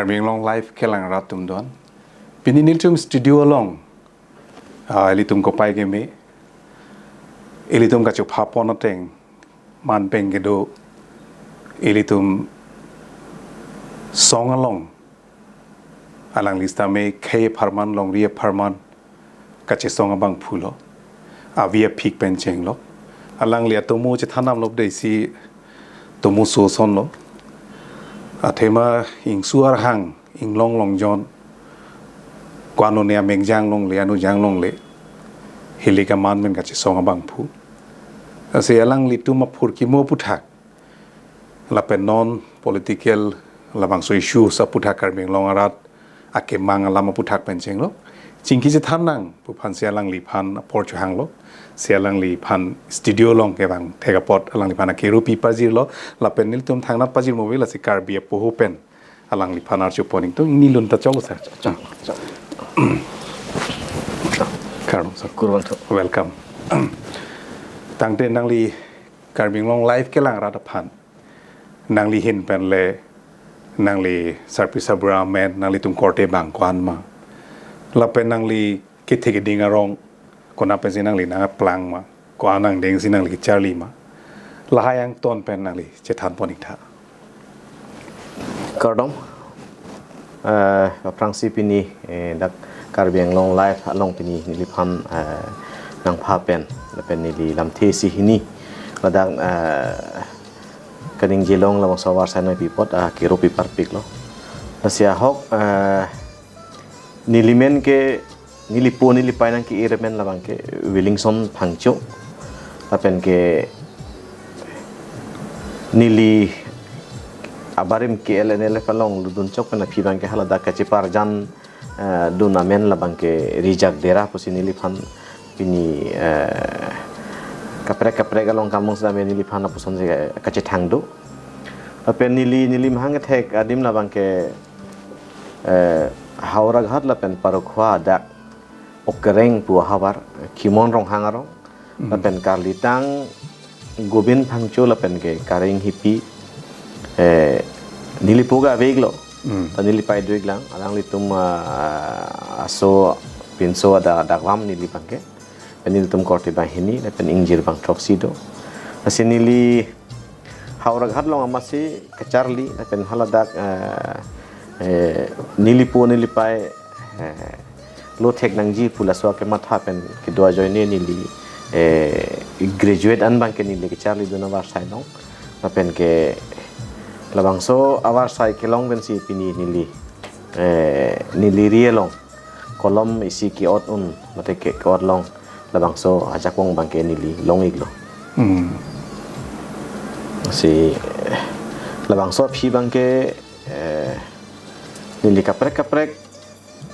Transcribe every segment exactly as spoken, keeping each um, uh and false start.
Karbi Anglong Live kelang rat atum don. Pini nelitum studio along, ah, ilitum kopai keme, ilitum kachopha pon ateng, man pen kedo, ilitum song along, alangli sitame khei apharman, longri apharman kachesong abangphu lo. Avi aphik pen chenglo. Alangli atomo chethan damlo dei si tomo so ason lo. Athema ingsu arhang, inglong longjon, ko-an ne amek jang longle, anu jang longle, hilik aman pen kachesong abangphu. Lasi alanglitum aphurkimo aphuthak, lapen non political labangso issues aphuthak, Karbi Anglong arat akemang alam aphuthak pen chenglo. Chingki chethan nang pu aphan si alangliphan apor chohanglo. Si alangliphan studio along kevang thek apot alangliphan akero pi pajirlo. Lapen nelitum thangnat pajirmo ave, lasi Karbi apoho pen alangliphan arju pon ingtung, ingni lun ta chok sir. Kardom sir. Kurvangthu. Welcome. Tangte nangli Karbi Anglong Live kelang rat aphan, nangli ahin pen le, nangli sarpi sarbura amen, nanglitum korte abang ko-an ma, lapen nangli kethe keding arong, konat pensi nangli nangplang ma, ko-an angdeng si nangli kecharli ma, lahai angton pen nangli chethan pon ik tha. Kardom. Eh, aphrangsi pini, eh, dak Karbi Anglong Live along pini neliphan, eh, nangpha pen, lapen neli lamthe isi hini ladak, eh, kaningje long labangso avarsai nangpi apot, ah, kero pi parpiklo. Lasi ahok, eh, neli men ke, neli po neli pai nangke-ir amen labang ke Williamson Phangcho. Lapen ke neli abarim K L N L F along lutdun chok pen aphi abang ke haladak kacheparjan, eh, dun amen labang ke Rijak Dera pusi neliphan pini, eh, kaprek kaprek along kamung sitame neliphan apusonsi kachethang do. Lapen neli, neli mahang kethek adim labang ke, eh, Howraghat lapen Parokhowa adak Okereng pu ahavar, Khimon Ronghang arong, hmm, lapen karlitang Gobin Phangcho lapen ke Kareng Hipi, eh, neli po ke ave iklo. Hmm. Ta neli pai do iklang, alanglitum, ah, aso pinso ada dakvam neli abang ke. Pen nelitum korte abang hini, lapen ingjir abang throksi do. Lasi neli Howraghat along amatsi kacharli, lapen haladak, eh, eh, neli po neli pai, eh, lo thek nangji pu laso kematha pen kedo ajoine neli, eh, graduate an abang ke neli kacharli dun avarsai along. Lapen ke labangso avarsai kelong pensi pini neli, eh, neli ri along kolom isi ke-ot un, mate ke, ke-ot long, labangso ajakong abang ke neli long iklo. Hmm. Si labangso aphi abang ke, eh, neli kaprek kaprek,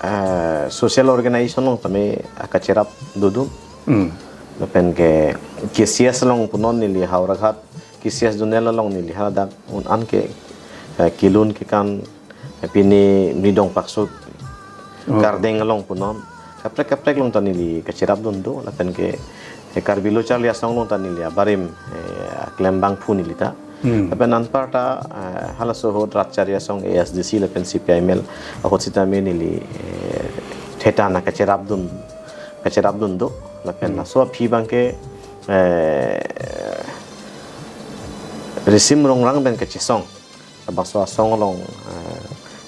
eh, social organization along tame akacherap dodun. Hmm. Lapen ke K C S along punon neli Howraghat K C S zonal along neli haladak un an ke, eh, kelun kekan, eh, pini Mridong Pakso, oh, kardeng along punon. Kaprek kaprek along ta neli kacherap dun do, lapen ke, eh, Karbi Lo Charli Asong along ta neli abarim, eh, aklem abangphu neli ta. Hmm. Lapen anparta, eh, halaso ahut Rat Charli Asong A S D C lapen C P I M L ahut sitame neli, eh, theta na kacherap dun, kacherap dun do. Lapen, hmm, laso aphi abang ke, eh, Risim Rongrang pen kachesong. Labangso asong along, eh,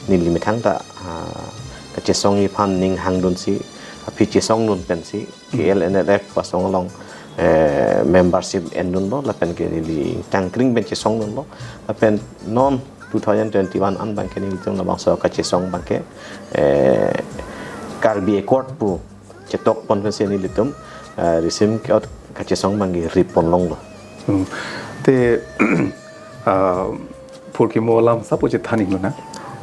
neli methang ta, ah, kachesongji aphan ning hangdunsi, aphi chesongdun pensi, hmm, K L N L F asong along, eh, membership endunlo, lapen ke neli tangkring pen chesongdunlo, lapen non two thousand twenty-one an abang ke nelitum labangso kachesong abang ke, eh, Karbi Accord pu chetok pon pensi nelitum, eh, Risim ke-ot kachesong abang ke ri pon longlo. Hmm. Te, ah, phurkimo alam sapo chethan iklo na.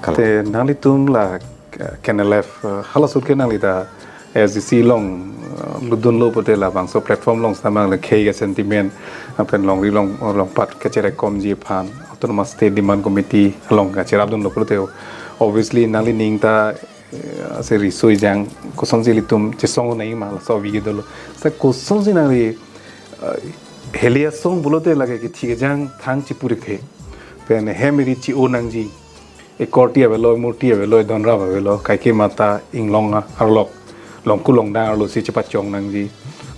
Kalang. Te nanglitum la, eh, K N L F, eh, halaso ahut ke nangli ta A S D C along, eh, lutdunlo pote labangso platform along sitame nangli khei a-sentiment, lapen longri long, longpat kacherekomji aphan, Autonomous State Demand Committee along kacherapdunlo pote obviously nangli ning ta, eh, ase riso ejang, kosonsi ilitum chesong nai ma, laso avi dolo. Sa kosonsi nangli, eh, heli asong pulote lake kethi kejang thang chipu rikhe. Pen hem eri chi-o nangji. Ekorti avelo, murti avelo, donrap avelo, kaike mata inglong arlok, longku longdang arlo si chepachong nangji.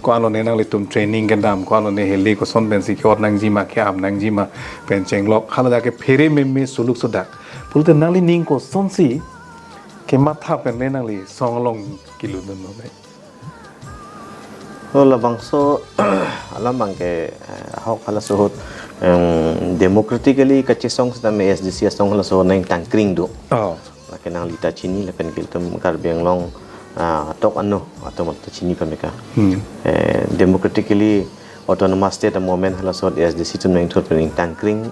Ko-an lone nanglitum training kedam, ko-an lone heli koson pensi ke-ot nangji ma, ke-am nangji ma, pen chenglok, hala dak ke phere meme suluk sodak. Pulote nangli ning kosonsi kematha pen le nangli song along kelutdun lo ne? Oh, labangso alam abangke, eh, ahok halaso ahut, em, democratically kachesong sitame A S D C asong halaso ahut nangtangkring do. Oh. Lake nanglita chini lapen ke itum Karbi Anglong, ah, tok ano atum ta chini pameka. Hmm. Eh, democratically autonomous state movement halaso ahut A S D C atum nangthur pen nangtangkring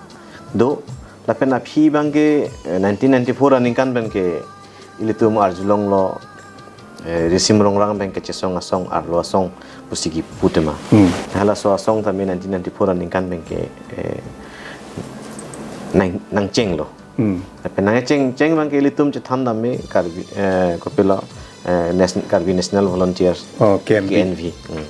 do. Lapen aphi abangke, eh, nineteen ninety-four aningkan pen ke ilitum arjulonglo, eh, Risim Rongrang pen kachesong asong, arlo asong pusi kipu tema. Hmm. Halaso asong tame nineteen ninety-four aningkan pen ke, eh, nang, nangchenglo. Hmm. Lapen nangcheng, cheng abangke ilitum chethan tame Karbi, eh, kopilo, eh, Nation-, Karbi National Volunteers, Oh, K N V. K N V. Hmm.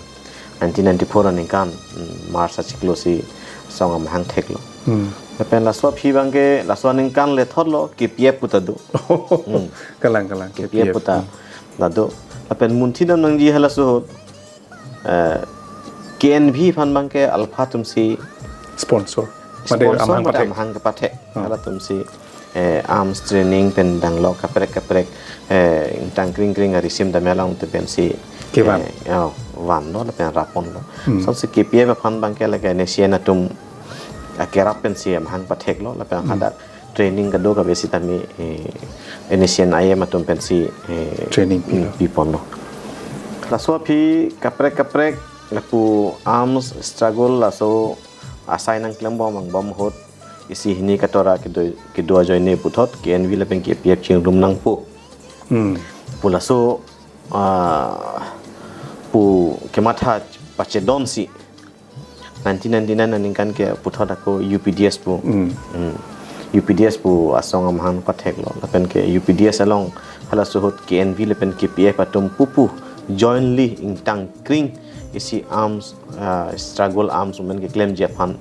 Nineteen ninety-four aningkan, hmm, March achiklo si asong amahang theklo. Hmm. Lapen laso aphi abangke, laso aningkan le thotlo, K P F puta do. Hmm. Kalang, kalang, K P F K P F. Puta Hmm. la do. Lapen munthi dam nangji halaso ahut, eh, K N V aphan abangke alpha atumsi Sponsor. Mate sponsor amahang mate pathek. amahang kepathek. Oh. Halatumsi, eh, arms training pen danglo kaprek kaprek, eh, ingtang kring kring arisim dam along te pensi, Kevan. eh, oh, vanlo lapen rapponlo. Hmm. Sonsi K P F aphan abangke lake N S C N atum akerap pensi amahang patheklo lapen Hmm. hadak training kedo kave sitame, eh, N S C N I M atum pensi, eh, Training pilo. piponlo. Laso aphi kaprek kaprek lapu arms struggle laso asai nangklembom angbong ahut isi hini katora kedo, kedo ajoine puthot K N V lapen K P F chingrum nangpo. Hmm. Pu laso, ah, pu kematha pachedonsi nineteen ninety-nine aningkan ke puthot ako U P D S pu. Hmm. Hmm. U P D S pu asong amahang patheklo. Lapen ke U P D S along halaso ahut K N V lapen K P F atum pupu jointly ingtang kring isi arms, ah, struggle arms movement keklemji aphan,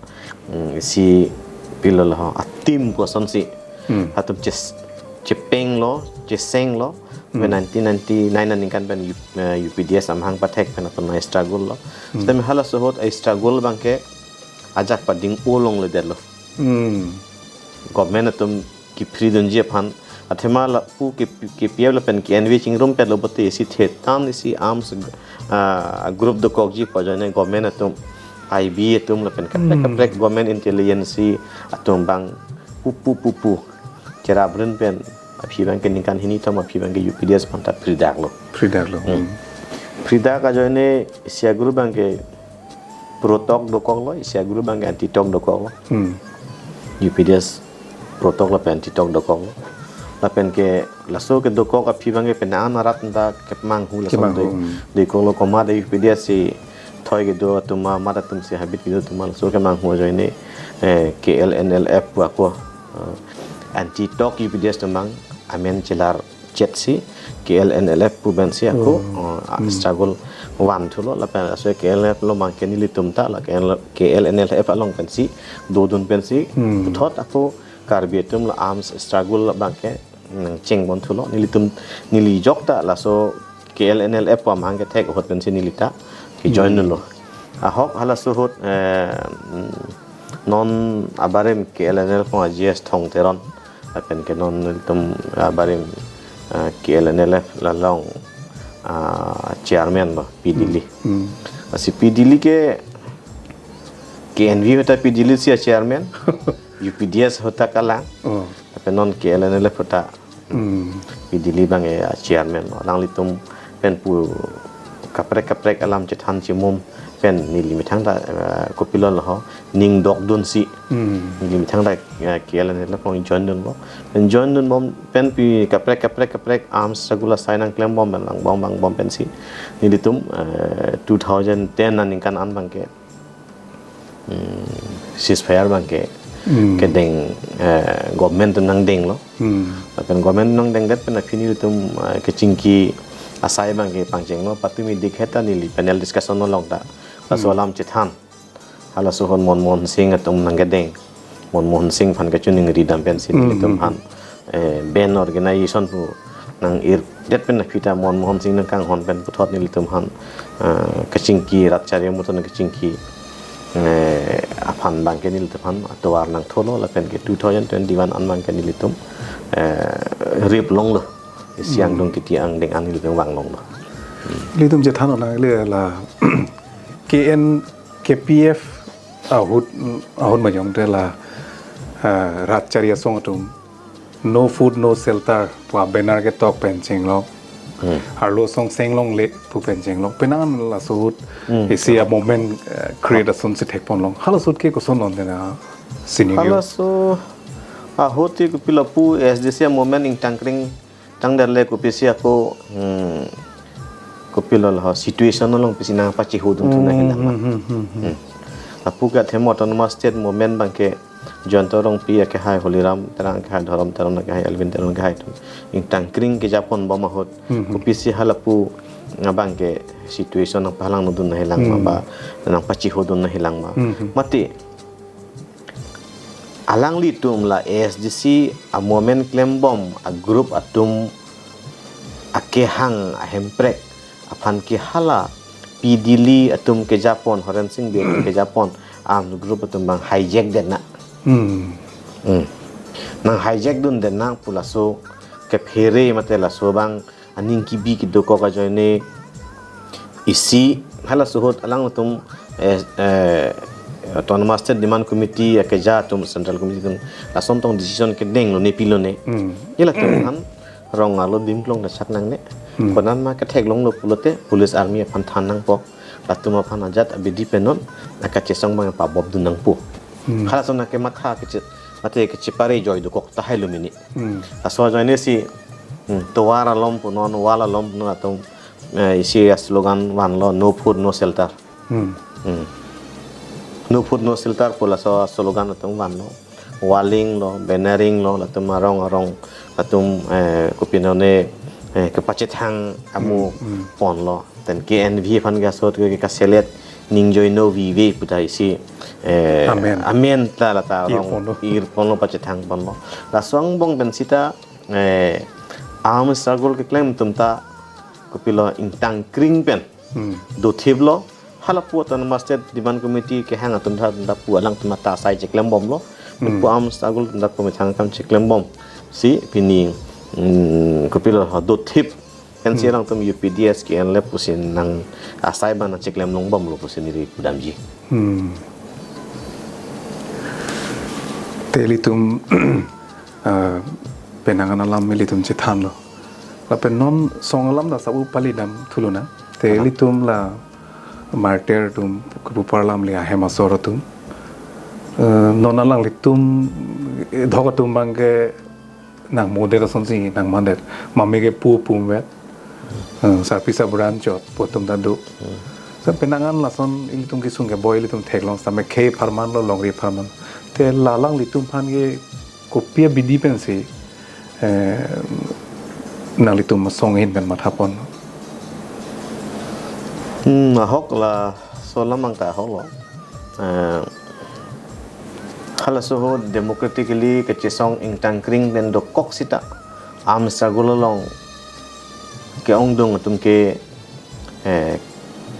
mm, isi pilo lo, a team kosonsi. Hmm. Hatum ches-, chepenglo, chesenglo. Hmm. Pen nineteen ninety-nine aningkan pen U-, eh, U P D S amahang pathek pen atum nang struggle lo. Hmm. Sitame halaso ahut a struggle abangke ajak pading-o longledetlo. Hmm. Government atum kepri dunji aphan. Athema lapu K P F lapen K N V chingrumpetlo pulote isi thetan isi arms, ah, group dokokji pu ajoine government atum I B atum lapen kaprek Hmm. kaprek government intelligence atum abang pupu pupu cherap rin pen aphi abangke ningkan hini thom aphi abangke U P D S aphanta pridaklo. Pridaklo. Hmm. Hmm. Pridak ajoine isi a group abangke Pro-Tok dokoklo, isi a group abangke Anti-Tok dokoklo. Hmm. U P D S Pro-Tok lapen Anti-Tok dokoklo. Lapen ke laso kedokok aphi abangke penang arat anta kepamanghu laso Kepamanghu, doi-, hmm. Dokoklo komat U P D S si thoi kedo atum ma, mat atumsi habit kedo atum ma laso kemanghu ajoine, eh, K L N L F pu ako, eh, Anti-Tok U P D S atum abang amen chelar chetsi K L N L F pu pensi ako, Oh. uh, a, Hmm. struggle vanthulo lapen laso K L N L F along abangke nelitum ta la K L, K L N L F along pensi dodun pensi Hmm. puthot ako Karbi atum la arms struggle abangke nangchengbonthulo nelitum neli jok ta laso K L N L F pu amahang kethek ahut pensi neli ta ke join Hmm. dunlo. Ahok halaso ahut, eh, mm, non abarim K L N L F along a G S Thong Teron. Lapen ke non nelitum abarim, ah, K L N L F along, ah, chairman ba P Dili. Hmm. Lasi P Dili ke K N V ahut ta P Dili si a chairman. U P D S ahut ta kalang. Oh. Lapen non K L N L F ahut ta Hmm. P Dili abang, eh, a chairman lo. Alanglitum pen pu kaprek kaprek alam chethan chimum pen neli methang ta, eh, kopilo lo ho, ning dokdunsi. Hmm. Neli methang ta, eh, K L N L F along join dunlo. Pen join dunbom pen pu kaprek kaprek kaprek arms struggle asai nangklembom pen angbong angbong pensi nelitum, eh, two thousand ten aningkan an abangke Hmm, ceasefire abangke Hmm. kedeng, eh, government atum nangdenglo. Hmm. Lapen government nangdengdet pen aphi nelitum, eh, kechingki asai abangke pangchenglo, patumi dik heta neli panel discussion along ta laso Hmm. alam chethan. Halaso ahut Manmohan Singh atum nangkedeng. Manmohan Singh aphan kachiningri dam pensi Hmm, nelitum hmm. aphan eh, band organization pu nang-irdet pen aphi ta Mon Mohan Singh Nangkanghon pen puthot nelitum aphan, eh, kachingki, Rat Charya Muton kachingki, eh, aphan abangke nelitum aphan atovar nangtholo lapen ke two thousand twenty-one an abangke nelitum, eh, rip longlo. Isi Hmm. angdung titi angdeng an nelitum vang longlo. Ilitum chethan-o nang le la K N, K P F ahut, ahut majong te la, ah, Rat Charya Song atum No Food, No Shelter pu a-banner ketok pen chenglok. Hmm. Arlo asong seng longle pu pen chenglok. Penang laso ahut Hmm. isi a-movement, eh, create ason si thekponlong. Halaso ahut ke koson lon tena scenario. Halaso ahut ti kopilo pu A S D C a-movement ingtangkring tangdet le kopisi ako, hmm, kopilo lo situation along pisi nangpachihudun thu nanghilang ma. Hmm, hmm, hmm, hmm. Hmm. Lapu ke athema autonomous state movement abangke Jayanta Rongpi akehai, Holiram Terang akehai, Dhorom Teron akehai, Alvin Teron akehai atum ingtangkring kejaponbom ahut. Hmm, hmm. Kopisi halapu abangke situation nangpalangdun nanghilang ma Hmm. ba nangpachihudun nanghilang ma. Hmm, hmm. Mati alanglitum la A S D C a-movement klembom a-group atum akehang ahemprek aphan ke hala P Dili atum kejapon, Horen Sing Bey atum kejapon, armed group atum abang hijack det nang. Hmm. Hmm. Nang hijack dundet nang pu laso kephere mate laso abang aning kebi kedokok ajoine isi halaso ahut alangtum, eh, eh, Autonomous State Demand Committee akeja atum, Central Committee atum lason tong decision kedeng lone pilone. Hmm. Ila atum aphan rong arlo bim klong ta chak nangne. Hmm. Konat ma ketheklonglo pulote police army aphan than nangpo. Latum aphan ajat abidi pen non akachesong abang pabobdun nangpo. Hmm. Halason akematha keche, mate kechepare joi dokok tahai lo mini. Hmm. Laso ajoine si, hmm, tovar alom pu non, wall alom pu non atum, eh, isi a-slogan vanlo, "No food, no shelter." Hmm. Hmm. "No food, no shelter" pu laso a-slogan atum vanlo. Walling lo, bannering lo, latum arong arong, latum, eh, kopinone, eh, kepachethang amu Hmm, hmm. ponlo. Then K N V aphan ke asot ke kaselet, "Ning joino vive" pu ta isi, eh, Amen. Amen ta lata arong Irponlo. Irponlo, pachethang ponlo. Laso angbong pen sita, eh, arm struggle keklem atum ta kopilo ingtangkring pen Hmm. dothiplo. Halapu Autonomous State Demand Committee kehang atum tha, atum ta pu alangtum ta asai cheklembomlo. Hmm. Pu arm struggle atum ta pu methang akam cheklembom. Si pini, hmm, kopilo ha dothip. Pensi Hmm. alangtum U P D S K N le pusi nang asai abang nangcheklem longbomlo pusi neli pudamji. Hmm. Te ilitum, ah, penang an alam ilitum chethanlo. Lapen non song alam ta sabu palidam thulonang. Te Aha. ilitum la martyr atum kepu parlam le ahem asor atum. Eh, non alanglitum, eh, dhok atum abangke nang modet asonsi nang mandet. Mame ke pu pum vet. Eh, sarpi sabran chot pu atum ta do. Hmm. Sa penang an lason ilitum kesung keboi ilitum theklong sitame khei apharman lo, longri apharman. Te la alanglitum aphan ke kopi abidi pensi, eh, nanglitum asong ahin pen mathapon? Hmm, ahok laso alam abang ta ahok lo. Eh, halaso ahut democratically kachesong ingtangkring pen dokok sita arm struggle along ke-ongdung atum ke, eh,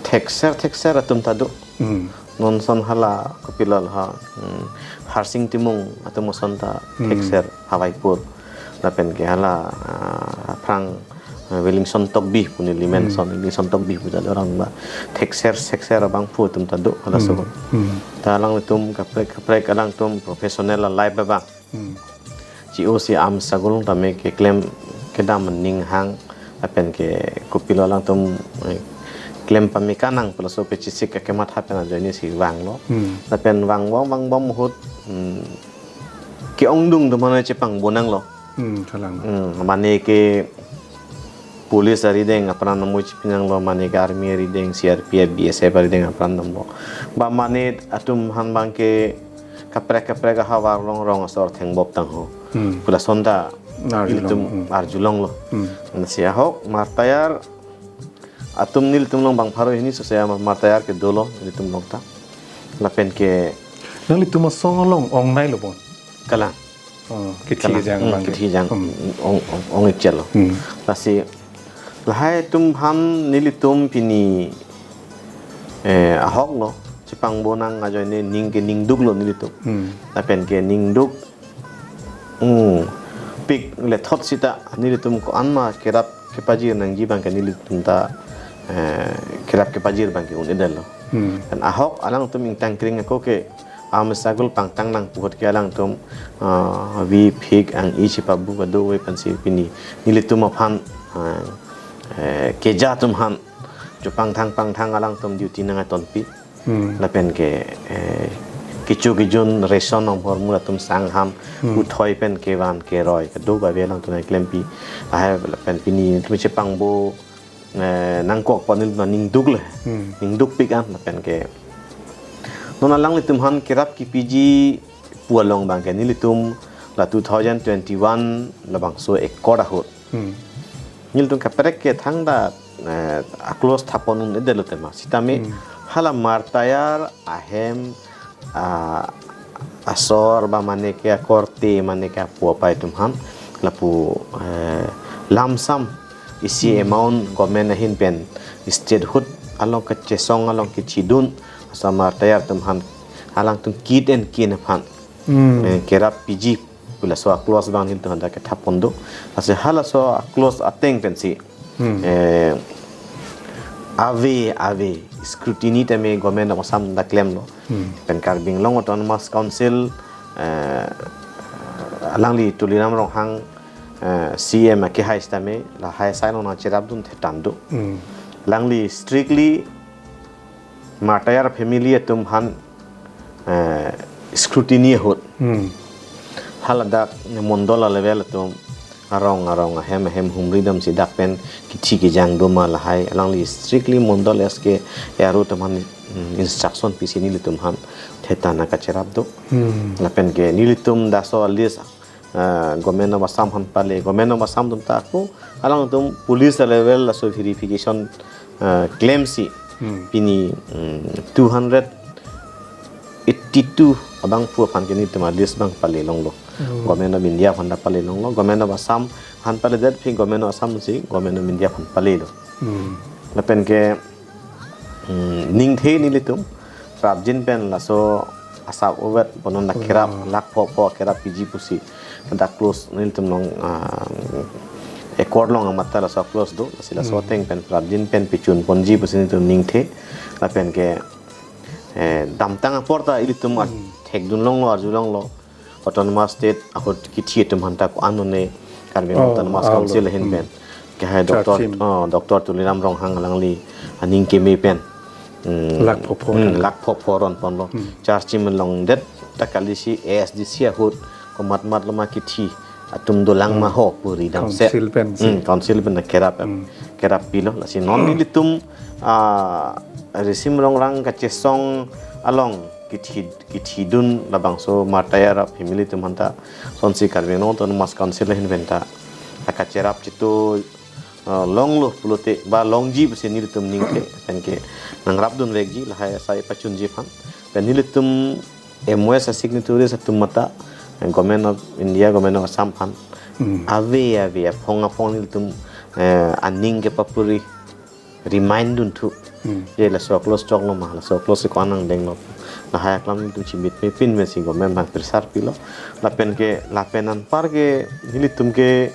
thekser thekser atum ta do. Hmm. Non ason hala kopilo ha, hmm, Harsing Timung atum ason ta Hmm. thekser Hawaipur. Lapen ke hala, ah, aphrang, ah, Williamson Tokbi pu neli men Hmm. ason, Williamson Tokbi pu ta do, arong ba thekser thekser abangphu atum ta do halaso ahut. Hmm. Ta alangtum kaprek kaprek alangtum professional a-life abang. Hmm. Chi-o si arm struggle tame keklem kedam aning hang lapen ke kopilo alangtum, eh, klem pame kanang pu laso pachesik akematha pen ajoine si vanglo. Hmm. Lapen vangbom vangbom ahut, hmm, ke-ongdung atum mane chepangbo nanglo. Hmm, kalang. Hmm, mane ke police arideng apran nangmu chipi nanglo, mane ke army arideng, C R P F, B S F arideng apran nanglo. Ba mane atum aphan abangke kaprek kaprek ahavar along rong asor thengbop tangho. Hmm. Pu lason ta Arjulong, ilitum hmm. arjulonglo. Hmm. Lasi ahok martyr atum nelitum along bang pharo hini sose ama martyr ke dolo nelitum along ta. Lapen ke Nanglitum asong along ongnailo bon? Kalang. Oh, kithi kalang, jang hmm, bang ke. Kithi jang, hmm, ong, ong, ong-ikchelo. Hmm. Lasi lahai atum aphan nelitum pini, eh, ahok lo, chepangbo nang ajoine ning ke ningduk lo nelitum. Hmm. Lapen ke ningduk, hmm, pik lethot sita nelitum ko-an ma kerap kepajir nangji bang ke nelitum ta, eh, kerap kepajir bang ke un-edetlo. Hmm. Lapen ahok alangtum ingtang kring ako ke, am sagul pangtang nang pu ahut ke alangtum, ah, avi phik ang-i chepabu kadokave pensi pini nelitum aphan, ah, eh, keja atum aphan chepangthang pangthang alangtum duty nangtonpi. Hmm. Lapen ke, eh, kecho kejun ration ong hormu atum sang ham, hmm, uthoi pen kevan keroi kadokave alangtum nangklempi. Lahai lapen pini nelitum chepangbo, eh, nangkok pon nelitum ningduk le. Hmm. Ningduk pik an lapen ke. Non alanglitum aphan kerap kepiji pu along bang ke nelitum la two thousand twenty-one labangso accord ahut. Hmm. Nelitum kaprek ke thangta, eh, a-clause thapon un-edetlo tema. Sitame, hmm, hala martayar ahem, ah, asor ba mane ke akorte mane ke apo apai atum aphan lapu, eh, lump sum isi, hmm, amount government ahin pen statehood along kachesong along kechidun asor martayar atum aphan alangtum kit and kin aphan, hmm, eh, kerap piji pu laso a-clause bang nelitum aphanta kethapon do. Lasi halaso a-clause ateng pensi, hmm, eh, ave ave scrutiny tame Government of Assam ta klemlo. Hmm. Pen Karbi Anglong Autonomous Council, eh, alangli Tuliram Ronghang, eh, C M akehai sitame lahai asai along nangcherapdun thetan do. Hmm. Alangli strictly martayar family atum aphan, eh, scrutiny ahut. Hmm. Haladak mondol a-level atum arong arong ahem ahem humri damsi dak pen kithi kejang do ma lahai alangli strictly mondol S K A R O atum aphan, mm, instruction pisi nelitum aphan thetan nangkacherap do. Hmm. Lapen ke nelitum laso a-list, ah, Government of Assam aphan pale, Government of Assam atum ta ako alangtum police a-level laso verification, ah, klemsi, hmm, pini, mm, two hundred eighty-two abangphu aphan ke nelitum a-list bang pale longlo. Hmm. Government of India aphan ta pale longlo. Government of Assam aphan paledet aphi Government of Assam si Government of India aphan palelo. Hmm. Lapen ke, hmm, ningthe nelitum prapjin pen laso asap ovet bonon dak kerap, hmm, lakh pho pho kerap piji pusi dak clause nelitum along, ah, accord along amat ta laso clause do, lasi laso, hmm, ateng pen prapjin pen pichun ponji pusi nelitum ningthe. Lapen ke, eh, damtang apor ta ilitum, hmm, athekdun longlo, arju longlo. Autonomous State ahut kithi atum aphanta ko-an one Karbi Anglong, oh, Autonomous, ah, Council lo, ahin, hmm, pen. Kehai Doctor, charchim, oh, Doctor Tuliram Ronghang alangli aning keme pen. Hmm, lakh pho pho, hmm, tang, lakh pho pho ron ponlo. Hmm. Charchim longdet ta kalisi A S D C ahut komat mat loma kithi atum dolang, hmm, ma ho pu ridamse. Council pensi. Hmm, Council pen kerap, hmm, kerap pilo. Lasi non, hmm, nelitum, ah, risim rongrang kachesong along kithi, kithidun labangso martayar a-family atum aphanta sonsi Karbi Anglong Autonomous Council ahin penta akacherap chitu, ah, longlo pulote ba longji pusi nelitum ningthe, pen ke nangrapdunvekji lahai asai pachunji aphan. Pen nelitum M O S a-signatories atum mata, eh, Government of India, Government of Assam aphan, hmm, ave ave aphong aphong nelitum, eh, aning kepapuri remind dunthu. Hmm. Je laso clause choklo ma, laso clause ko-an nangdenglo. Lahai aklam nelitum chimit mepin mesi government aphan pressure pilo. Lapen ke, lapen anpar ke nelitum ke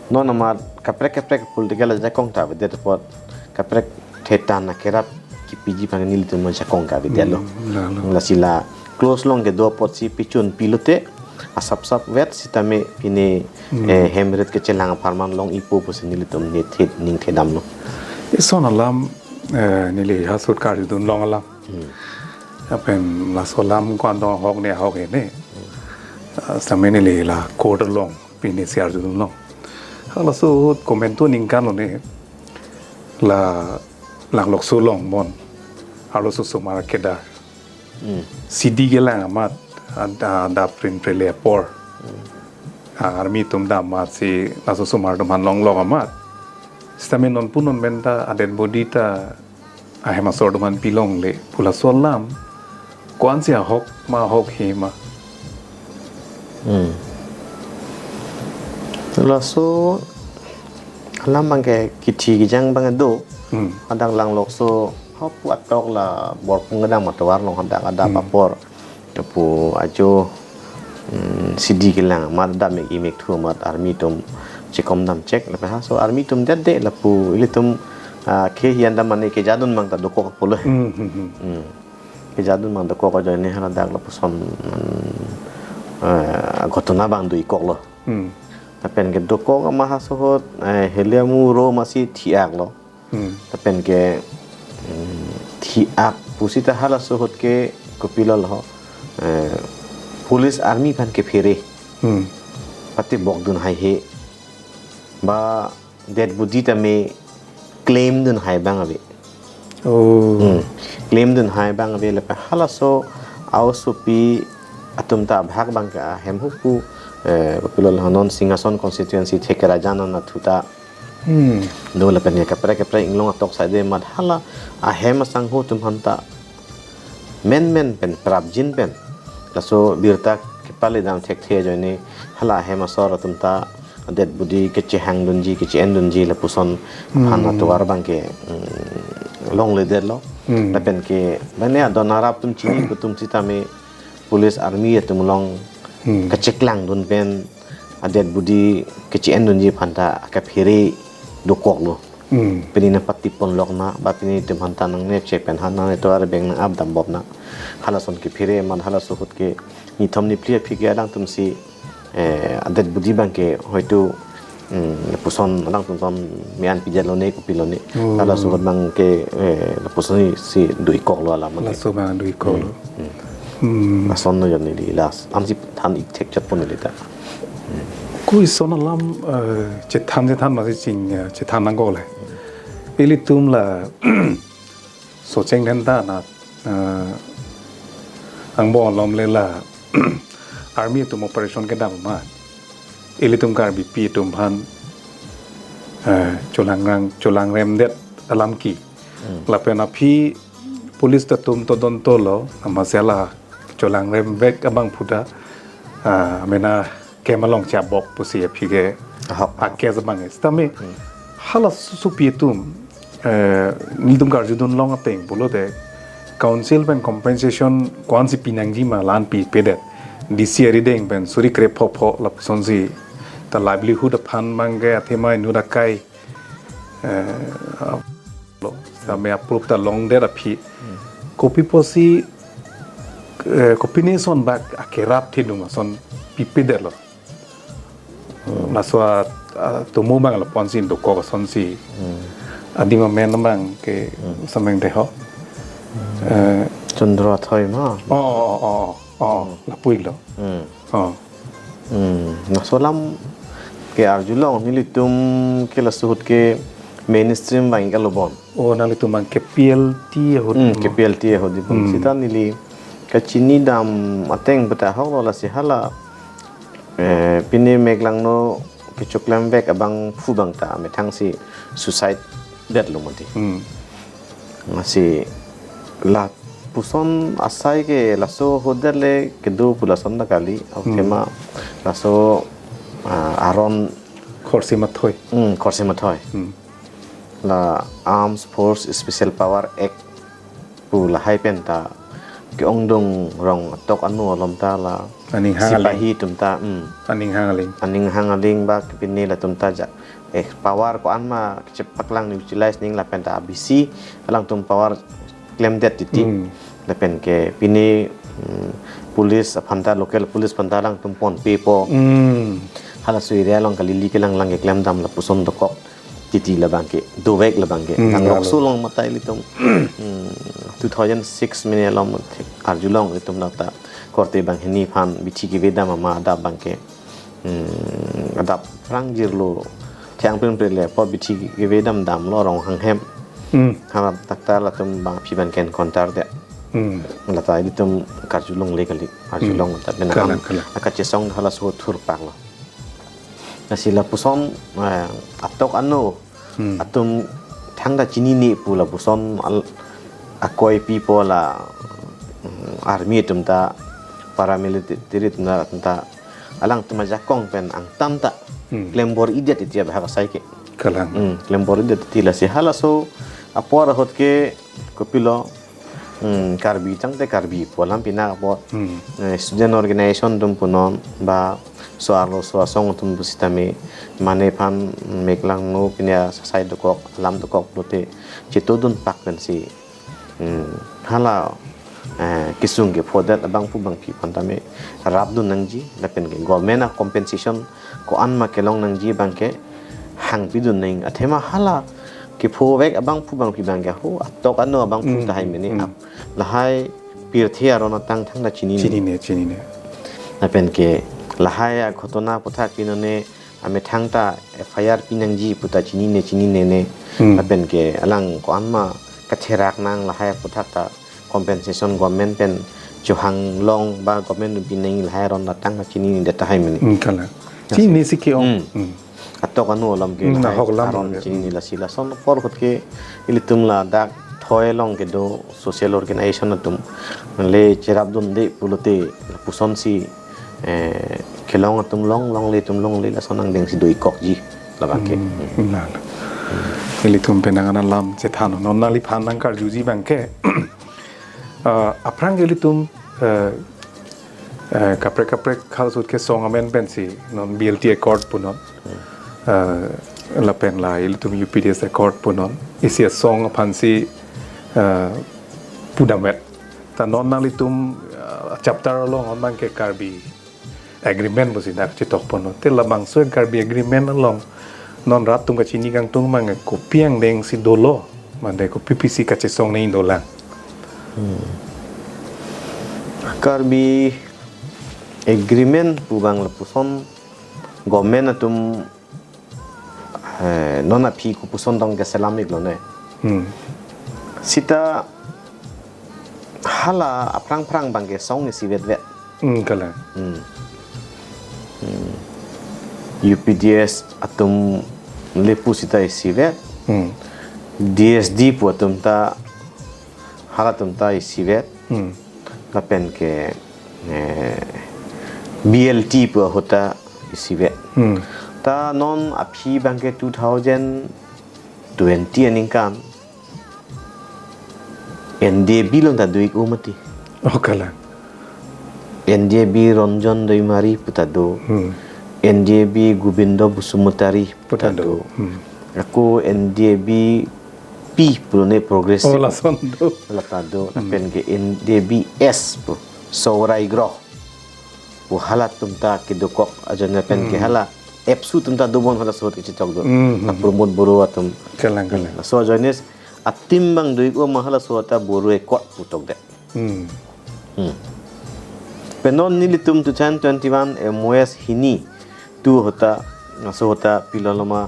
non amat kaprek kaprek political ajakong ta avedet apot kaprek thetan akerap kipiji aphan nelitum ajakong ke avedetlo. Hmm, lalo. Lasi la clause along kedo apotsi pichun pilote asap sap vet sitame pine, hmm, eh, hem rit kechelang apharman long-ipo pusi nelitum ningthe, ningthe damlo. Ison alam, eh, neli ha sut karjudun long alam. Hmm. Lapen laso alam ko-an dong ahok ne ahok he ne. Ah, sitame neli la court along pinesi arjudun long. Halaso ahut comment to ningkan lo ne. La Langlokso along mon. Arloso osomar kedar. Hmm. Sidi kelang amat, ad-, adap rin prele apor. Hmm. Ah, army atum dam amatsi laso osomar atum aphan longlok amat. Sitame non pu non pen ta a-dead body ta ahem asor atum aphan pilongle pu laso alam ko-ansi ahok ma ahok he ma. Hmm. Laso alam abangke kithi kejang abang do. Hmm. Adang langlokso hapu atok la Borpung kedam atovar along hadak adap Hmm. apor. Lapu ajo, hmm, sidi kelang amat dam ik imek thu amat army atum chekom dam chek. Lapen haso army atum det det lapu ilitum, ah, ke hian dam mane kejadun abang ta dokok pulo. Hmm, hmm, hmm. Hmm. Kejadun abang dokok ajoine hala dak lapuson, hmm, eh, ghotona abang do-ik koklo. Hmm. Lapen ke dokok amat haso ahut, eh, heliamu ro masi thi-ak lo. Hmm. Lapen ke, hmm, thi-ak pusita halaso ahut ke kopilo lo. Eh, police army aphan kephere. Hmm. Pati bokdun haihe. Ba dead body tame claim dun hai abang ave. Oh. Hmm. Claim dun hai abang ave lapen halaso aosopi atum ta abhag abangke ahem hupu, eh, kopilo lo non Singhason constituency Thekerajan anatthu ta Hmm. do lapen ke kaprek kaprek inglong atok side amat hala ahem asangho atum aphan ta menmen pen prapjin pen laso birta kepale dam thekthe ajoine hala ahem asor atum ta dead body kechehang dunji, keche-en dunji lapuson aphan Hmm. atovar abangke, hmm, longledetlo. Hmm. Lapen ke mane adon arap atum chini atum sitame police army atum along Hmm. kacheklang dun pen a dead body keche-en dunji aphan ta kephere dokoklo. Hmm. Pini nangpatipon lok na, ba pini atum aphan ta nangne che pen ha nangne tovar abeng nang-ap dam bom na. Halason kephere amat halaso ahut ke nithom niphli aphi ke alangtum si, eh, a dead body abangke hoitu, hmm, lapuson alangtum ason me-an pidetlo ne kopilo ne. Oh. Halaso ahut abangke, eh, lapuson si do-ik koklo alam abangke. Laso abang do-ik koklo. Hmm. Hmm. Hmm. Lason lo ajoine neli last. Ansi than-ik thekchotpo neli ta. Ko ison alam, eh, chethan chethan masi ching, eh, chethan nangkok le. Ilitum la Socheng Dhenta na, eh, angbong alom le la army atum operation kedam amat ilitum Karbipi atum aphan, eh, cholangrang cholangremdet alam ke. Hmm. Lapen aphi police atum todonto lo, amatsi la cholangremvek abang puta, ah, mena kem along chabok pusi aphi ke Ahok. a-case abang. Sitame Hmm. halasopi atum, eh, nelitum karjudun long ateng pulote council pen compensation ko-ansi pinangji ma la-an pipedet. D C arideng pen suri krepho pho lapusonsi ta livelihood aphan abangke athema inut akai, eh, lo, sitame approve ta longdet aphi. Hmm. Kopi pusi, eh, kopine ason bak akerap thedung ason pipedetlo. Hmm. Laso a, atomo abang lapu-ansi dokok asonsi. Hmm. Adim amen abangke Hmm. sameng deho. Hmm. Eh, Chandra Thoi ma. Oh, oh, oh, oh, oh, Hmm. lapu-iklo. Hmm. Oh. Hmm, laso alam ke arjulong nelitum ke laso ahut ke mainstream abang iklo bon. Oh, nanglitum abang K P L T ahut Hmm, mo? K P L T ahut di bon. Hmm. Sita neli kachini dam ateng beta ahok lo lasi hala, eh, pine meklangno kechoklemvek abangphu abang ta methangsi suicide detlo mati. Hmm. Lasi lapuson asai ke laso ahut le kedo pu lason ta kali, Hmm. athema laso, ah, Aron Khorsing Mathoi. Hmm, Khorsing Mathoi. Hmm. La Armed Forces Special Powers Act pu lahai pen ta ke-ongdung rong atok ano alom ta la Aning hang aling. sipahi atum ta, hmm. Aning hang aling. Aning hang aling ba pine latum ta ja, eh, power ko-an ma kechepaklang ni utilize ning lapen ta B C alangtum power klemdet titi. Hmm. Lapen ke pine, hmm, police aphan ta, local police aphan ta alangtum ponpepo. Hmm. Halaso area along kalili kelang lang keklem dam lapuson dokok titi labangke, dovek labangke. Hmm, Nang lalo. lokso along mata ilitum, hmm, two thousand six mene along arjulong ilitum lata korte banghini aphan bithi keve dam ama adap abangke. Hmm, adap phrang jirlo, thang pin pin le po bithi keve dam damlo Ronghang hem. Hmm. Hala takta latum bang aphi abangke encounter det. Hmm. Lata ilitum karjulongle kali, arjulong Hmm. ta bena Kalang, am kalang. akachesong halaso thurpaklo. Lasi lapuson, eh, atok ano Hmm. atum thangta chinine pu lapuson al-, akoi pipo la, mm, army atum ta paramilitary atum ta, atum ta alangtum ajakong pen angtan ta Hmm. klembor-idet iti abahak asai ke. Kalang. Hmm, klembor-idet iti lasi halaso apor ahut ke kopilo, hmm, Karbi tangte Karbi pu alam pina apor. Hmm. Eh, student organization atum punon ba so-arlo so-asong atum pusitame mane aphan meklangno pine asai dokok alam dokok pulote chetodun pak pensi. Hmm, hala, eh, kesung kephodet abangphu bangphi aphan tame rapdun nangji, lapen ke government a-compensation ko-an ma kelong nangji abangke hangpidun nang, athema hala kephovek abangphu bangphi abangke ho atok ano abangphu Hmm, tahai mene hmm. ap lahai pirthe aron atang thangta chinine. Chinine, chinine. Lapen ke lahai aghotona aputhak pinone amethang ta F I R pinangji puta chinine, chinine ne. Hmm. Lapen ke alang ko-an ma katherak nang lahai aputhak ta compensation government pen chohang long ba government pinang lahai aron atang ta chinine det tahai mene. Hmm, kalang. Lasi. Chinine si ke-ong. Hmm. Hmm. Atok ano alam ke Hmm, lahai nahok alam aron ke. chinine lasi lason apor ahut ke ilitum ladak thoi along kedo social organization atum le cherapdunde pulote pusonsi, eh, kelong atum long, longle atum longle lason angdengsi do-ikkokji labangke. Hmm, na, na. Ilitum penang alam chethan non nangliphan nangkarjuji abangke. Ah, aphrang ilitum, eh, eh, kaprek kaprek halsut kesong amen pensi non B L T Accord punon. Hmm. Eh, lapen la ilitum U P D S Accord punon. Isi asong aphansi, eh, pudamvet. Ta non nanglitum, eh, chapter along non abangke Karbi Agreement pusi dak chetok ponnon. Te labangso Karbi Agreement along non rat atum kachini kangtung abang kopi angdengsi dolo, mande kopi pisi kachesong nangji dolang. Hmm. Karbi Agreement pu abang lapuson government atum, eh, non aphi kopuson tong keselam-iklo ne. Hmm. Sita hala aphrang phrang abangke song isivetvet. Hmm, kalang. Hmm. Hmm. U P D S atum le pu sita isivet. Hmm. D S D pu atum ta halatum ta isivet. Hmm. Lapen ke, eh, B L T pu ahut ta isivet. Hmm. Ta non aphi abangke two thousand twenty aningkan N D A B along ta do-ik-o mati. Oh, kalang. N D A B Ranjan Doimari puta do. Hmm. N D A B Gobindo Basumatary puta Puta do. do. Hmm. Ako N D A B P pulone progressive. Oh, lason do. Lata do. Hmm. Lapen ke N D A B S pu Sorai Groh pu halatum ta kedokok ajoine pen ke Hmm. hala APSU atum ta dobom halaso ahut kechethok do. Hmm, hmm. A Pramod Boro atum. Kalang, kalang. Laso ajoine atim abang do-ik-o ma halaso ta Boro Accord pu tokdet. Hmm. Hmm. Pen non nelitum two thousand twenty-one M O S hini tu ahut ta, laso ahut ta piloloma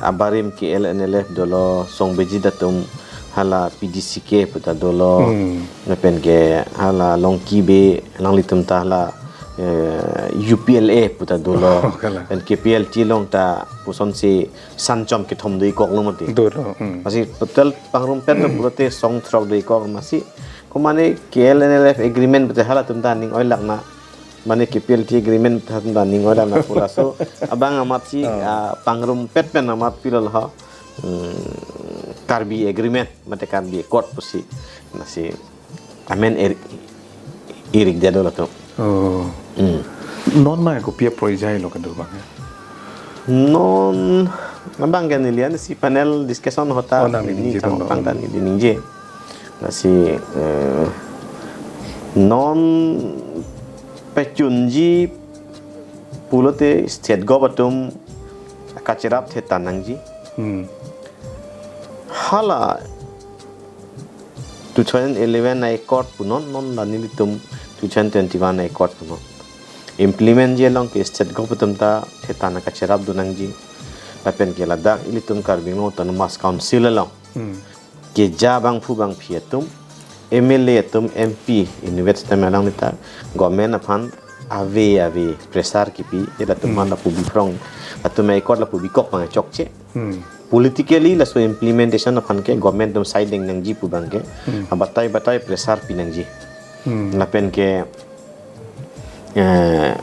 abarim K L N L F dolo, Songbijit atum hala P D C K puta dolo, Hmm. lapen ke hala Longki Bey, alanglitum ta hala, eh, U P L A puta dolo, Oh, kalang. Pen K P L T along ta pusonsi sanchom kethom do-ikkoklo mati. Dolo, hmm. Masi total pangrumpet lo pulote song throk do-ikkok masi. Ko mane K L N L F agreement pute halatum ta ning oilak na. Mane K P L T agreement pute halatum ta ning oilak na pu laso abang amatsi, Oh. ah, pangrumpet pen amat pilol ho. Hmm, Karbi agreement, mate Karbi Accord pusi. Masi amen ir-, irik dia dolo tu. Oh. Hmm. Non ma kopi aporjai lo kedo abang, ya? Non abang ke nelian si panel discussion ahut ta Oh, nang neli ningje chang dong, pang oh. ta neli ningje. Lasi, eh, non pechunji pulote state gov atum kacherap thethan nangji. Hmm. Hala two thousand eleven a-accord punon, non la nelitum two thousand twenty-one a-accord punon. Implement ji along ke state gov atum ta thethan kacherapdun nangji. Lapen ke ladak ilitum Karbi Anglong Autonomous Council along Hmm. keja abangphu abangphi atum, M L A atum, M P inutvet sitame alanglitum ta government aphan ave ave pressure kipi, ila atum Hmm. aphan lapu biphrong, latum a-accord lapu bikok abang chokche. Hmm. Politically laso implementation aphan ke government atum side deng nangji pu abangke Hmm. abatai batai pressure pi nangji. Hmm. Lapen ke eh,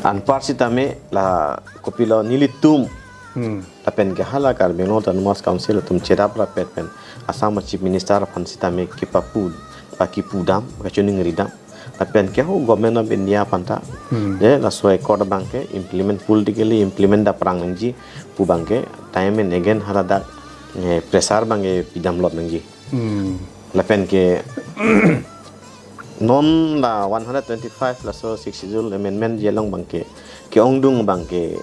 anpar sitame la kopilo nelitum Hmm. lapen ke hala Karbi Anglong Autonomous Council atum cherap rapet pen Assam Chief Minister aphan sitame kepapu, pakipudam, kachiningridam. Lapen ke ho Government of India aphan ta. Hmm. Je laso accord abang ke implement, politically implement daprang nangji pu abang ke time and again hala dak, eh, pressure abang ke pidam lot nangji. Hmm. Lapen ke non la one hundred twenty-five laso Sixth Schedule amendment je along abang ke, ke-ongdung abang ke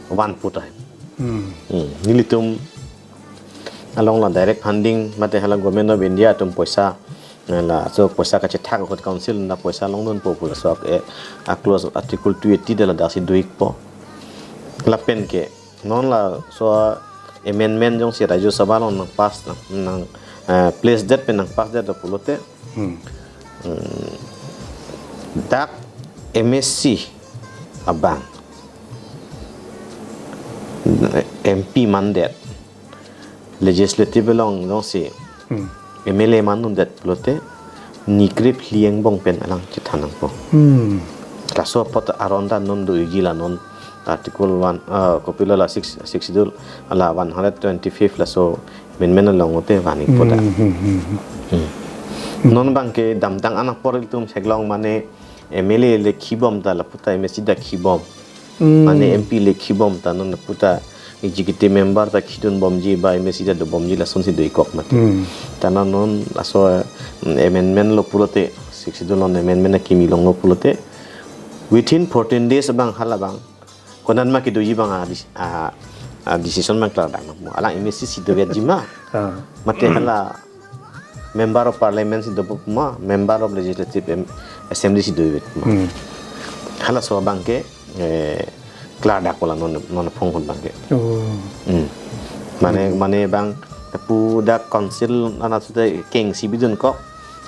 van putai. Hmm. Hmm. Nelitum along la direct funding mate hala Government of India atum poisa, eh, laso poisa kachethak ahut council na poisa longdunpo pu laso, eh, a clause article two eighty de ladak si do-ikpo. Lapen ke non laso amendment jongsi Rajya Sabha along nang pass nang, nang, eh, place det pen nang pass det pulote. Hmm. Hmm. Dak M A C abang, M P mandet, legislative along jongsi Hmm. M L A man undet pulote, nikrip hli angbong pen alang chethan nangpo. Hmm. Laso apot aron ta non do-ikji la non article one, ah, kopilo la six, Sixth Schedule, ala one hundred twenty-fifth laso amendment along ote van-ikpo ta. Hmm, hmm, hmm, hmm. Hmm. Non abang ke damtang an apor ilitum theklong mane M L A le khibom ta lapu ta M A C ta khibom. Hmm. Mane M P le khibom ta non lapu ta executive member ta khidunbomji ba M A C ta dobomji lasonsi do-ikkok mate. Hmm. Ta non laso, mm, amendment lo pulote, Sixth Schedule along amendment akimi longlo pulote, within fourteen days abang hala abang konat ma kedoji abang a dis-, a, a decision abang klardak nangpo. Alang M A C si dovetji ma. Ah. Mate hala Member of Parliament si dopo ma, Member of Legislative Em-, Assembly si dovet ma. Hmm. Halaso abang ke, eh, klardak ko la non, non aphong ahut abang ke. Oh. Hmm. Mane, mane abang lapu dak council anat sute kengsi bidunkok.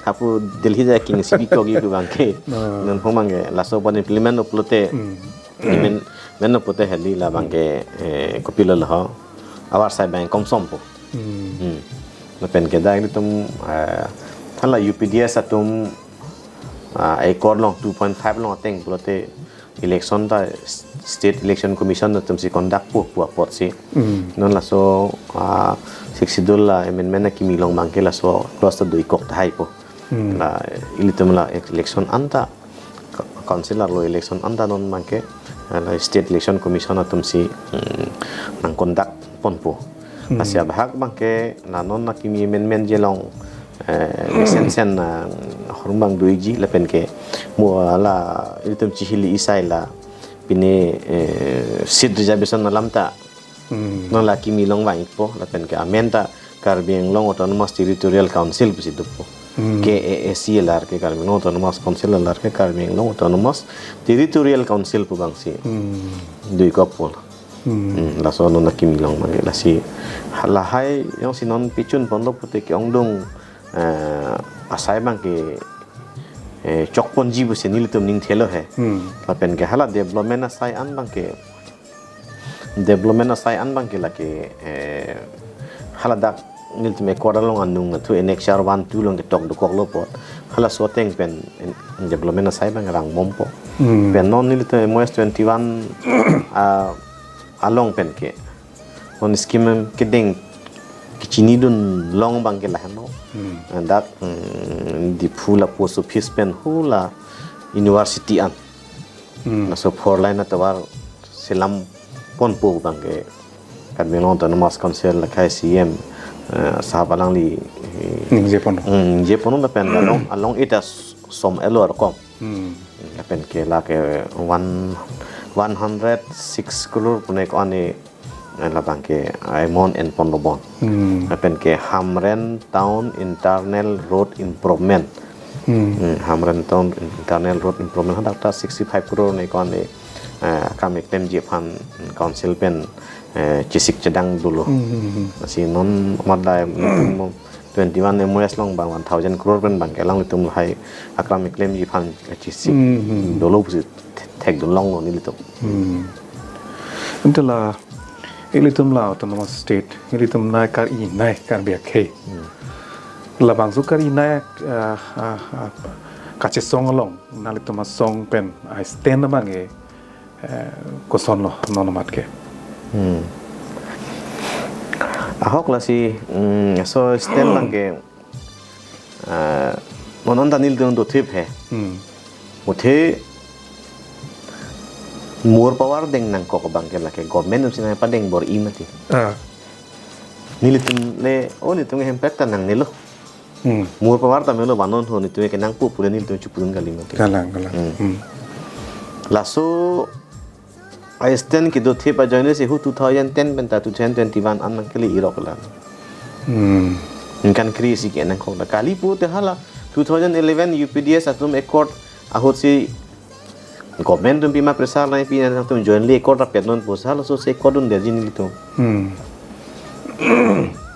Hapu Delhi ta kengsi bikokji pu abang ke. Ah. Non aphong abang ke, laso apot implement lo pulote. Hmm. Amen, men lo pulote heli la abang ke, eh, kopilo la ho. Avarsai abang komsompo. Hmm. Hmm. Lapen ke dak ilitum, eh, hala U P D S atum, ah, accord along two point five along ateng pulote election ta State Election Commission atum si conductpo pu apotsi. Hmm. Non laso, ah, Sixth Schedule la amendment akimi along abang ke laso clause ta do-ikkok tahaipo. Hmm. La ilitum la election anta, councillor lo election anta non abang ke, la State Election Commission atum si, hmm, nang conduct ponpo. Hmm. Lasi abahak abang ke la non akimi amendment je along, eh, sensen na horum abang do-ikji lapen ke mo la ilitum chihili asai la pine, eh, seat reservation alam ta Hmm. non la akimi along vang-ikpo, lapen ke amen ta Karbi Anglong Autonomous Territorial Council pusi dopo. Hmm. K A A C alar ke, Karbi Anglong Autonomous Council alar ke, Karbi Anglong Autonomous Territorial Council pu abang si Hmm. do-ikkokpo. Hmm. Hmm, laso non akimi along abang ke lasi lahai jongsi non pichun ponlo pulote ke-ongdung, eh, asai abang ke, eh, chokponji pusi nelitum ning thelo he. Hmm. Lapen ke hala development asai an abang ke, development asai an abang ke lake, eh, hala dak nelitum accord along anung athu Annexure one two along ketok dokoklo apot halaso ateng pen in-, development asai abang rangbompo. Hmm. Pen non nelitum M O S twenty-one, ah, along pen ke non scheme kedeng kechinidun long abang ke lahenlo. Hmm. And that, mm, Diphu la post office pen hula university an. Hmm. Laso four lane atovar selam ponpo abang ke Karbi Anglong Autonomous Council lakhai C M, eh, sahab alangli, eh, Ningje ponlo. Hmm, ningje ponlo lapen along, along ita s-, som elo rokom. Hmm. Lapen ke lake one, one hundred six crore pune ko-an, eh, labang ke amount enponlo bon. Hmm. Lapen ke Hamren Town Internal Road Improvement. Hmm. Hmm, Hamren Town Internal Road Improvement hadak ta sixty-five crore ne ko-an, eh, akam keklemji aphan council pen, eh, chesik chedang dolo. Hmm, hmm, hmm. Lasi non mat dai twenty-one M O S along abang one thousand crore pen abang ke alanglitum lahai akam keklemji aphan chesik Hmm, hmm. dolo pusi thekdun longlo nelitum. Hmm. Ante la ilitum la autonomous state, ilitum nai kar-i nai Karbi akhei. Hmm. Labangso kar-i nai, ah, ah, ah, Kachesong along nanglitum asong pen a-stand abang ke, eh, kosonlo non amat ke? Hmm. Ahok lasi, hmm, laso stand abang ke, ah, non anta nelitum dothip he. Hmm. Muthe more power deng nangkok abang ke lake government atum si nangpadeng bor-i mati. Ah. Nelitum le, oh, nelitum hemprek ta nangnelo. Hmm. More power ta melo, banon ho nelitum ke nangpu pule nelitum chupudun kali mati. Kalang, kalang. Hmm. Hmm. Laso a-stand kedothip ajoine si hu two thousand ten pen ta two thousand twenty-one an nangkele-irok lang. Hmm. Ningkan kre-isi ke nangkok ta. Kali pute hala two thousand eleven U P D S atum accord ahut si government atum pima pressure nangpi nangtum jointly accord rapet non pu, halaso si accord un-edetji nelitum. Hmm.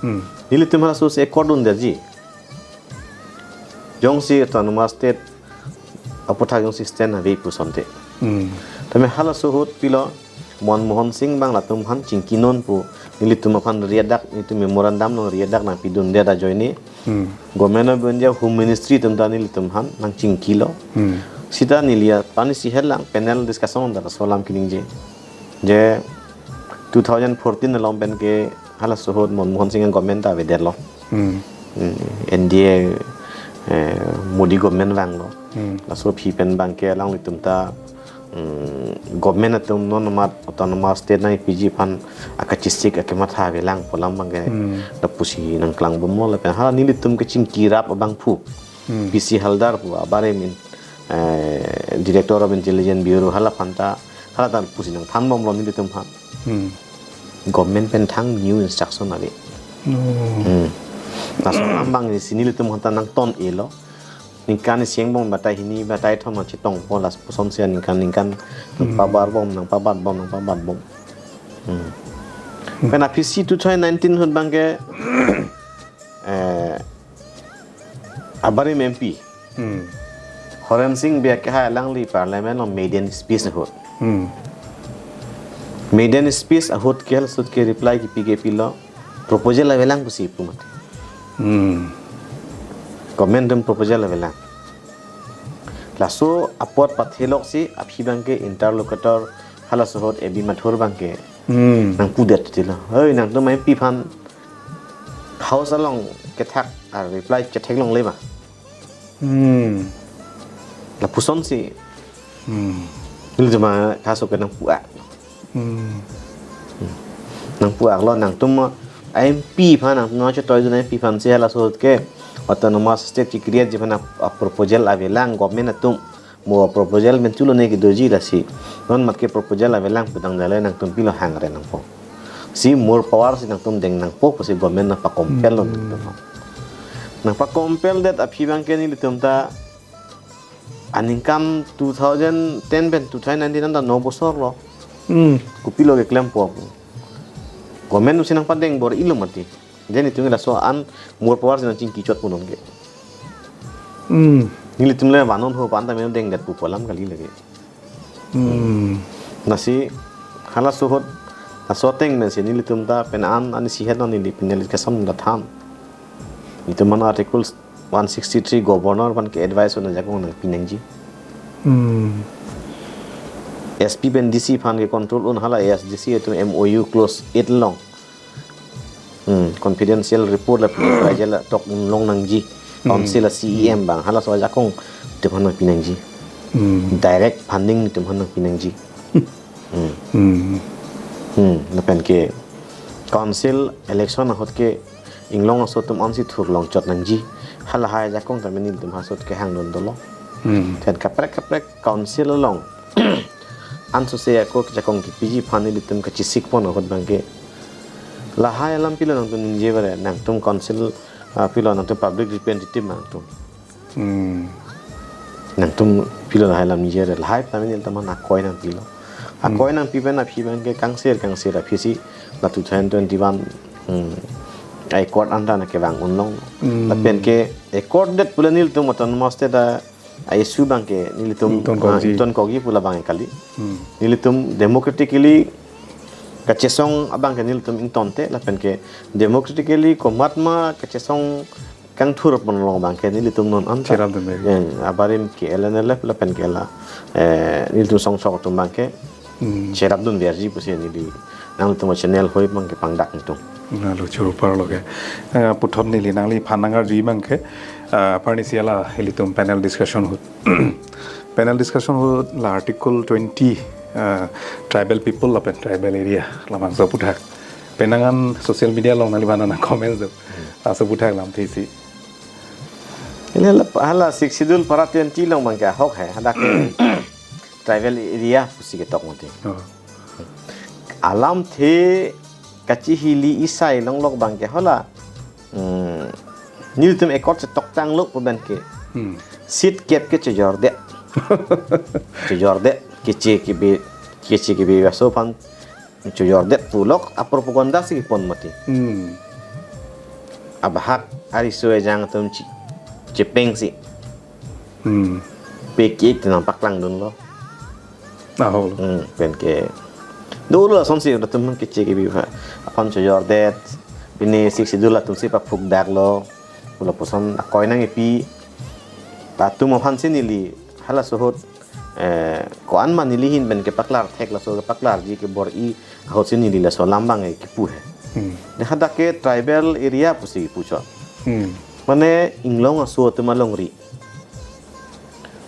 Hmm. Nelitum halaso si accord un-edetji. Jongsi autonomous state aputhak jongsi stand ave pu asonte. Hmm. Tame halaso ahut pilo Manmohan Singh abang latum aphan chingki non pu nelitum aphan riadak, nelitum memorandum along riadak nangpidundet ajoine. Hmm. Government of India Home Ministry atum ta nelitum aphan nangchingkilo. Hmm. Seta neli aphan isi helang panel discussion ta laso alam keningje. Je two thousand fourteen along pen ke halaso ahut Manmohan Singh government ta avedetlo. Hmm. Hmm, N D A, eh, Modi government vanglo. Hmm. Laso aphi pen abang ke alanglitum ta, hmm, government atum non amat autonomous state nangpiji aphan akachesik akematha avelang pu alam abang ke. Hmm. Lapusi nangklangbomlo lapen hala nelitum kechingki rap abangphu. Hmm. P C Haldar pu abarim, eh, Director of Intelligence Bureau hala aphan ta, hala ta pusi nangthanbomlo nelitum aphan. Hmm. Government pen thang new instruction ave. Oh. Hmm. Laso alam abang si nelitum aphan ta nangton-elo. Ningkan isi angbong batai hini batai thom nangchetongpo, laso ason si ningkan ningkan Hmm. nangpabarbom, nangpabatbom, nangpabatbom. Hmm. Hmm. Pen aphi si two thousand nineteen ahut abang ke, eh, abarim M P. Hmm. Horen Sing Bey ke hai alangli parliament along maiden speech ahut. Hmm. Maiden speech ahut ke halaso ahut ke reply kipi ke pilo, proposal avelang pusi pu mati. Hmm. Government atum proposal avelang. Laso apot patheloksi aphi abang ke interlocutor halaso ahut A B Mathur abang ke Hmm. nangpudet tilo. Hoi, nangtum M P aphan House along kethak a-reply chetheklongle ma. Hmm. Lapuson si. Hmm. Nelitum halaso ke nangpu-ak. Hmm. Nangpu-aklo, nangtum M P aphan, nangtum nangchetoidun M P aphan si halaso ahut ke autonomous state ke-create-ji aphan a, a-proposal avelang government atum. Mo proposal pen chulone kedoji lasi. Non amat ke proposal avelang pu tangte le nangtum pilo hangre nangpo. Si more power si nangtum deng nangpo pusi government nangpa-compel lo Hmm. nangtum. Nangpa-compel det aphi abang ke nelitum ta aningkan two thousand ten pen two thousand nineteen anta no bosor lo. Hmm. Kopilo keklempo. Government atum si nangpadeng bor-ilo mati. Then itum laso an more power si nangchingki chot pu non ke. Hmm. Nelitum le banon ho pu anta meno dengdet pu pu alam kali lake. Hmm. Lasi halaso ahut, laso ateng pensi nelitum ta pen an, an isi het non neli pen neli kesam ta than. Itum an Article one sixty-three governor aphan ke-advise un ajakong nangpi nangji. Hmm. S P pen D C aphan ke-control un hala A S D C atum M O U clause eight along. Hmm, confidential report lapen appraisal tok unlong nangji. Hmm. Council a-C E M abang, halaso ajakong itum aphan nangpi nangji. Hmm. Direct funding itum aphan nangpi nangji. Hmm. Hmm. Hmm, lapen ke council election ahut ke inglong aso atum ansi thurlong chot nangji. Halahai ajakong tame nelitum halaso ahut kehangdun dolo. Hmm. Then kaprek kaprek council along ansose ako ajakong kepiji aphan nelitum kachesik pon ahut abang ke. Lahai alam pilo nangtum ningje bare, nangtum council, ah, pilo nangtum public representative nangtum. Hmm. Nangtum pilo lahai alam ningje bare, lahai tame nelitum aphan akoi nangpilo. Hmm. Akoi nangpi pen aphi abang ke kangsir kangsir aphi si la two thousand twenty-one, hmm, accord anta nangkevang unlong. Hmm. Lapen ke accord det pule nelitum autonomous state a a-issue abang ke nelitum, ingtonkokji. Ah, ingtonkokji pu labang kali. Hmm. Nelitum democratically kachesong abang ke nelitum ingtonte lapen ke democratically komatma kachesong kangthur pon along abangke nelitum non anta. Cherapdun ver. Yang abarim ke L N L F lapen ke la, eh, nelitum songchok atum abangke. Hmm. Cherapdun verji pusi neli nanglitum channel ahoi abangke pangdak nelitum. Lalu choro parlo ke. Eh, puthot neli nangliphan nangarju abangke. Eh, apar ni si la ilitum panel discussion ahut. Panel discussion ahut la Article twenty, eh, tribal people lapen tribal area labangso aputhak. Penang an social media along nangliphan nang comments do. Laso aputhak alamthe si. Ili la, hala Sixth Schedule para twenty along abangke ahok he, hadak ke tribal area pusi ketok mati. Oh. Alamthe kachihili isai longlok abangke hala. Hmm. Nelitum accord chetoktanglo pu abangke. Hmm. Seat kep ke chojordet. Chojordet. Keche kebe, keche kebe aso aphan chojordet pulok apropaganda si kepon mati. Hmm. Abahak ariso ejang atum chi, chepeng si. Hmm. Peki itu nangpaklangdunlo. Aho. Hmm, pen ke. Dolo asonsi atum keche kebe aphan chojordet. Pini Sixth Schedule atum si paphukdaklo. Pu lapuson akoi nangkipi. Latum aphan si neli halaso ahut, eh, ko-an ma neli ahin pen kepaklar thek laso kepaklarji kebor-i ahut si neli laso alam abang kipu he. Hmm. Dei hadak ke tribal area pusi kipu chot. Hmm. Mane inglong aso atum alongri.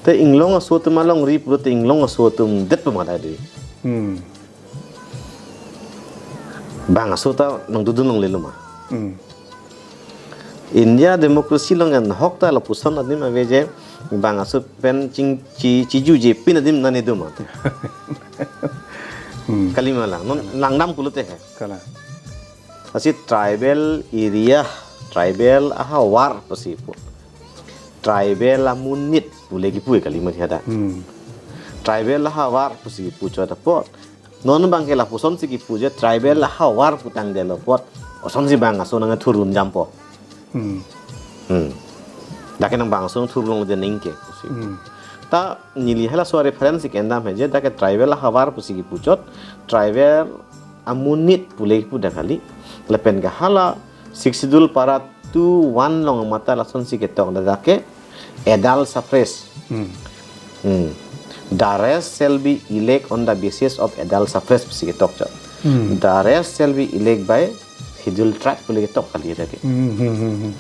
Te inglong aso atum alongri pulote inglong aso atum det pemada dei. Hmm. Bang aso ta nangdodun longlelo ma. Hmm. India democracy along ahok ta lapuson adim ave je bang aso pen ching chi, chijuje pin adim nani do ma. Hmm. Kali ma lang, non langdam pulote he. Kalang. Lasi tribal area, tribal ahavar pusi pu. Tribal amonit pule kipu kali mati hadak. Hmm. Tribal ahavar pusi kipu chot apot. Non abangke lapuson si kipu je tribal ahavar pu tangdetlo apot. Osonsi bang aso nangthurdun jampo. Hmm. Hmm. Dak ke nang bang aso thurlong de ningke pusi. Hmm. Ta neli halaso reference si kendam he je dak ke tribal ahavar pusi kipu chot. Tribal amonit pule kipu dak kali. Lapen ke hala Sixth Schedule para two one along mata lasonsi ketok dak ke adult suffrage. Hmm. Hmm. The rest shall be elect on the basis of adult suffrage pusi ketok chot. Hmm. The rest shall be elect by Schedule tribe pule ketok kali dak ke. Hmm, hmm, hmm, hmm.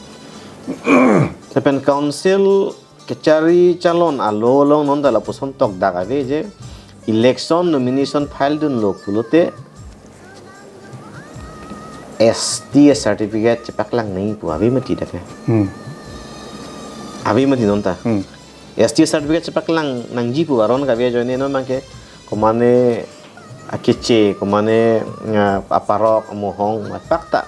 Lapen council kechari chalon alo along non ta lapuson tokdak ave je election nomination file dunlo pulote S T certificate chepaklang nangji pu ave mati dak ke. Hmm. Ave mati non ta. Hmm. S T certificate chepaklang nangji pu aron kave ajoine non abangke komane akeche, komane, ah, aparok, amohong, apak ta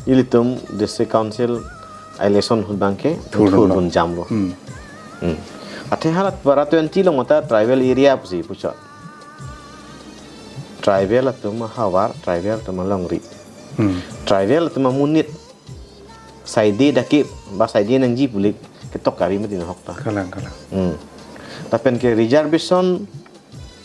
ilitum District Council election ahut abangke thurdun lo. Thurdun jamlo. Hmm. Hmm. Athe hala para twenty along mata tribal area pusi pu chot. Tribal atum ahavar, tribal atum alongri. Hmm. Tribal atum amonit. Saide dak ke, ba saide nangji pule ketok kave mati ahok ta. Kalang, kalang. Hmm. Lapen ke reservation,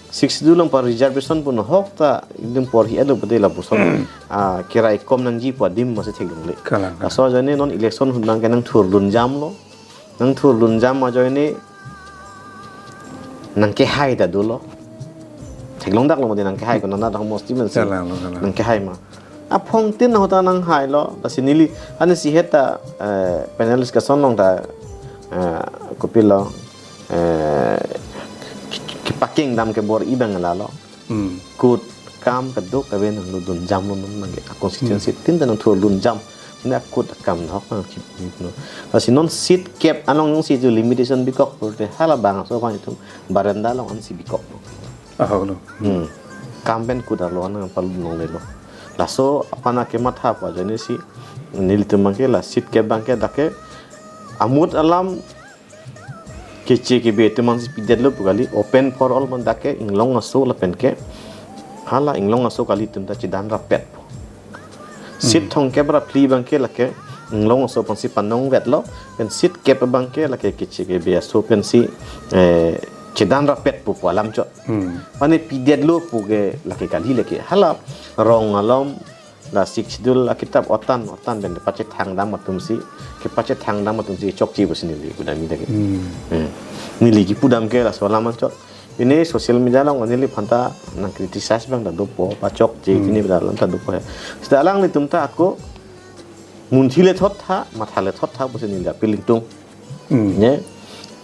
Sixth Schedule along pa reservation pu ahok ta, ekdom porhi alo pade lapuson. Ah, keraikom nangji pu adim masi theklongle. Kalang, kalang. Laso ajoine non election ahut abangke nangthurdun jamlo. Nangthurdun jam ajoine nangkehai ta dolo. Theklongdaklo mati nangkehai ko nana dak mosti mensi. Kalang lo, kalang. Nangkehai ma. Aphongtin ahut ta nanghailo. Lasi neli, ani si heta, eh, panel discussion along ta, eh, kopilo, eh, kepakeng dam kebor-i abang lalo. Hmm. Kut kam kedokave nangdodun jamlo non abangke. A constituency Hmm. tin ta nangthurdun jam. Ne akut akam ahok nangchip no. Lasi non seat kep along jongsi tu limitation bikok pulote hala bang aso aphan itum veranda along ansi bikok. Aho lo. Hmm. Kam pen kut arlo nangpalun longlelo. Laso aphan akematha pu ajoine si nelitum abangke la seat kep abangke dak ke amut alam keche kebe atum ansi pidetlo pu kali, open for all man dak ke inglong aso lapen ke hala inglong aso kali atum ta chedan rapet. Seat Hmm. thomkep ra phli abangke lake inglong aso aphansi panongvetlo, pen seat kep abangke lake keche kebe aso pensi, eh, chedan rapet pu pu alam chot. Hmm. Mane pidetlo pu ke lake kali lake hala rong along La Sixth Schedule akitap otan otan pen pachethang dam atum si, kepachethang dam atum si chokche pusi neli pudam-i lake. Hmm. Hmm. Neli kipudam ke laso alam anchot. Pini social media along neliphan ta nang criticize abang ta dopo, pachokche Hmm. pini pada alam ta dopo he. Seta alanglitum ta ako munthi le thot tha, matha le thot tha pusi neli appeal ingtung. Hmm. Ne?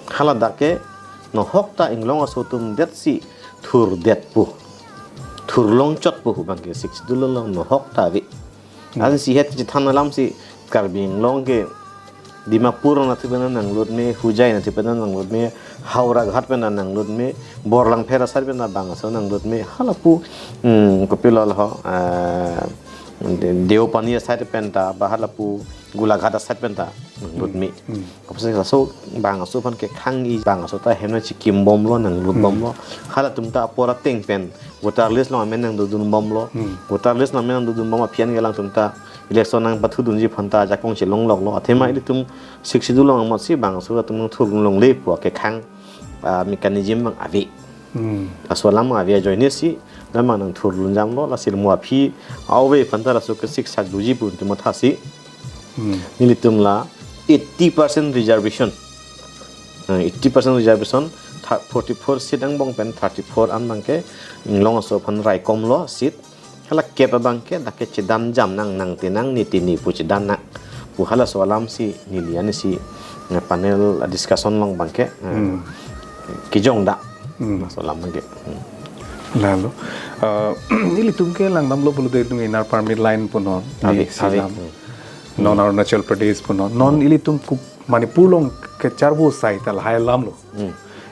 Haladak ke nohok ta inglong aso atum det si thur detpo. Thur longchotpo hu abang ke Sixth Schedule along nohok ta ave. Hmm. Ansi het chethan alam si Karbi Anglong ke Dimapur anatthu pen nanglut me, Hojai anatthu pen nanglut me, Howraghat pen nanglut me, Borlangphet aside pen bang aso nanglut me, halapu, hmm, kopilo lo, eh, De-, Deopani aside pen ta, ba halapu Golaghat aside pen ta nanglut me. Hmm. Apotsi laso bang aso aphan kekhang-i bang aso ta hem nangchikim bomlo, nanglut Hmm. bomlo. Halatum ta apor ateng pen voter list along amen nangdodun bomlo. Hmm. Voter list along amen nangdodun bom aphi an ke alangtum ta election nangpathudunji aphan ta ajakong chelongloklo. Athema Hmm. ilitum Sixth Schedule along amat si bang aso atum nangthur longle pu akekhang, ah, mechanism abang ave. Hmm. Laso alam ave ajoine si, lam abang nangthur lunjamlo, lasi mo aphi, ave aphan ta laso ke siksak doji pu nelitum matha si. Hmm. Nelitum la eighty percent reservation. Ah, eighty percent reservation, tha-, forty-four seat angbong pen thirty-four an abang ke, inglong aso aphan raikomlo seat. Hala kep abang ke, dak ke chedan jam nang, nangte nang, niti ni pu chedan nang. Pu halaso alam si neli ansi, eh, panel discussion along abang ke, eh, Hmm. kejong da. Hmm. Laso alam abang ke. Hmm. Lalo. Eh, ilitum ke langdamlo pulote ilitum inner permit line punon. Ave, di ave. Silam. Hmm. Non Arunachal Pradesh punon. Non Hmm. ilitum ku Manipur along kecharvo sai ta lahai alamlo. Hmm.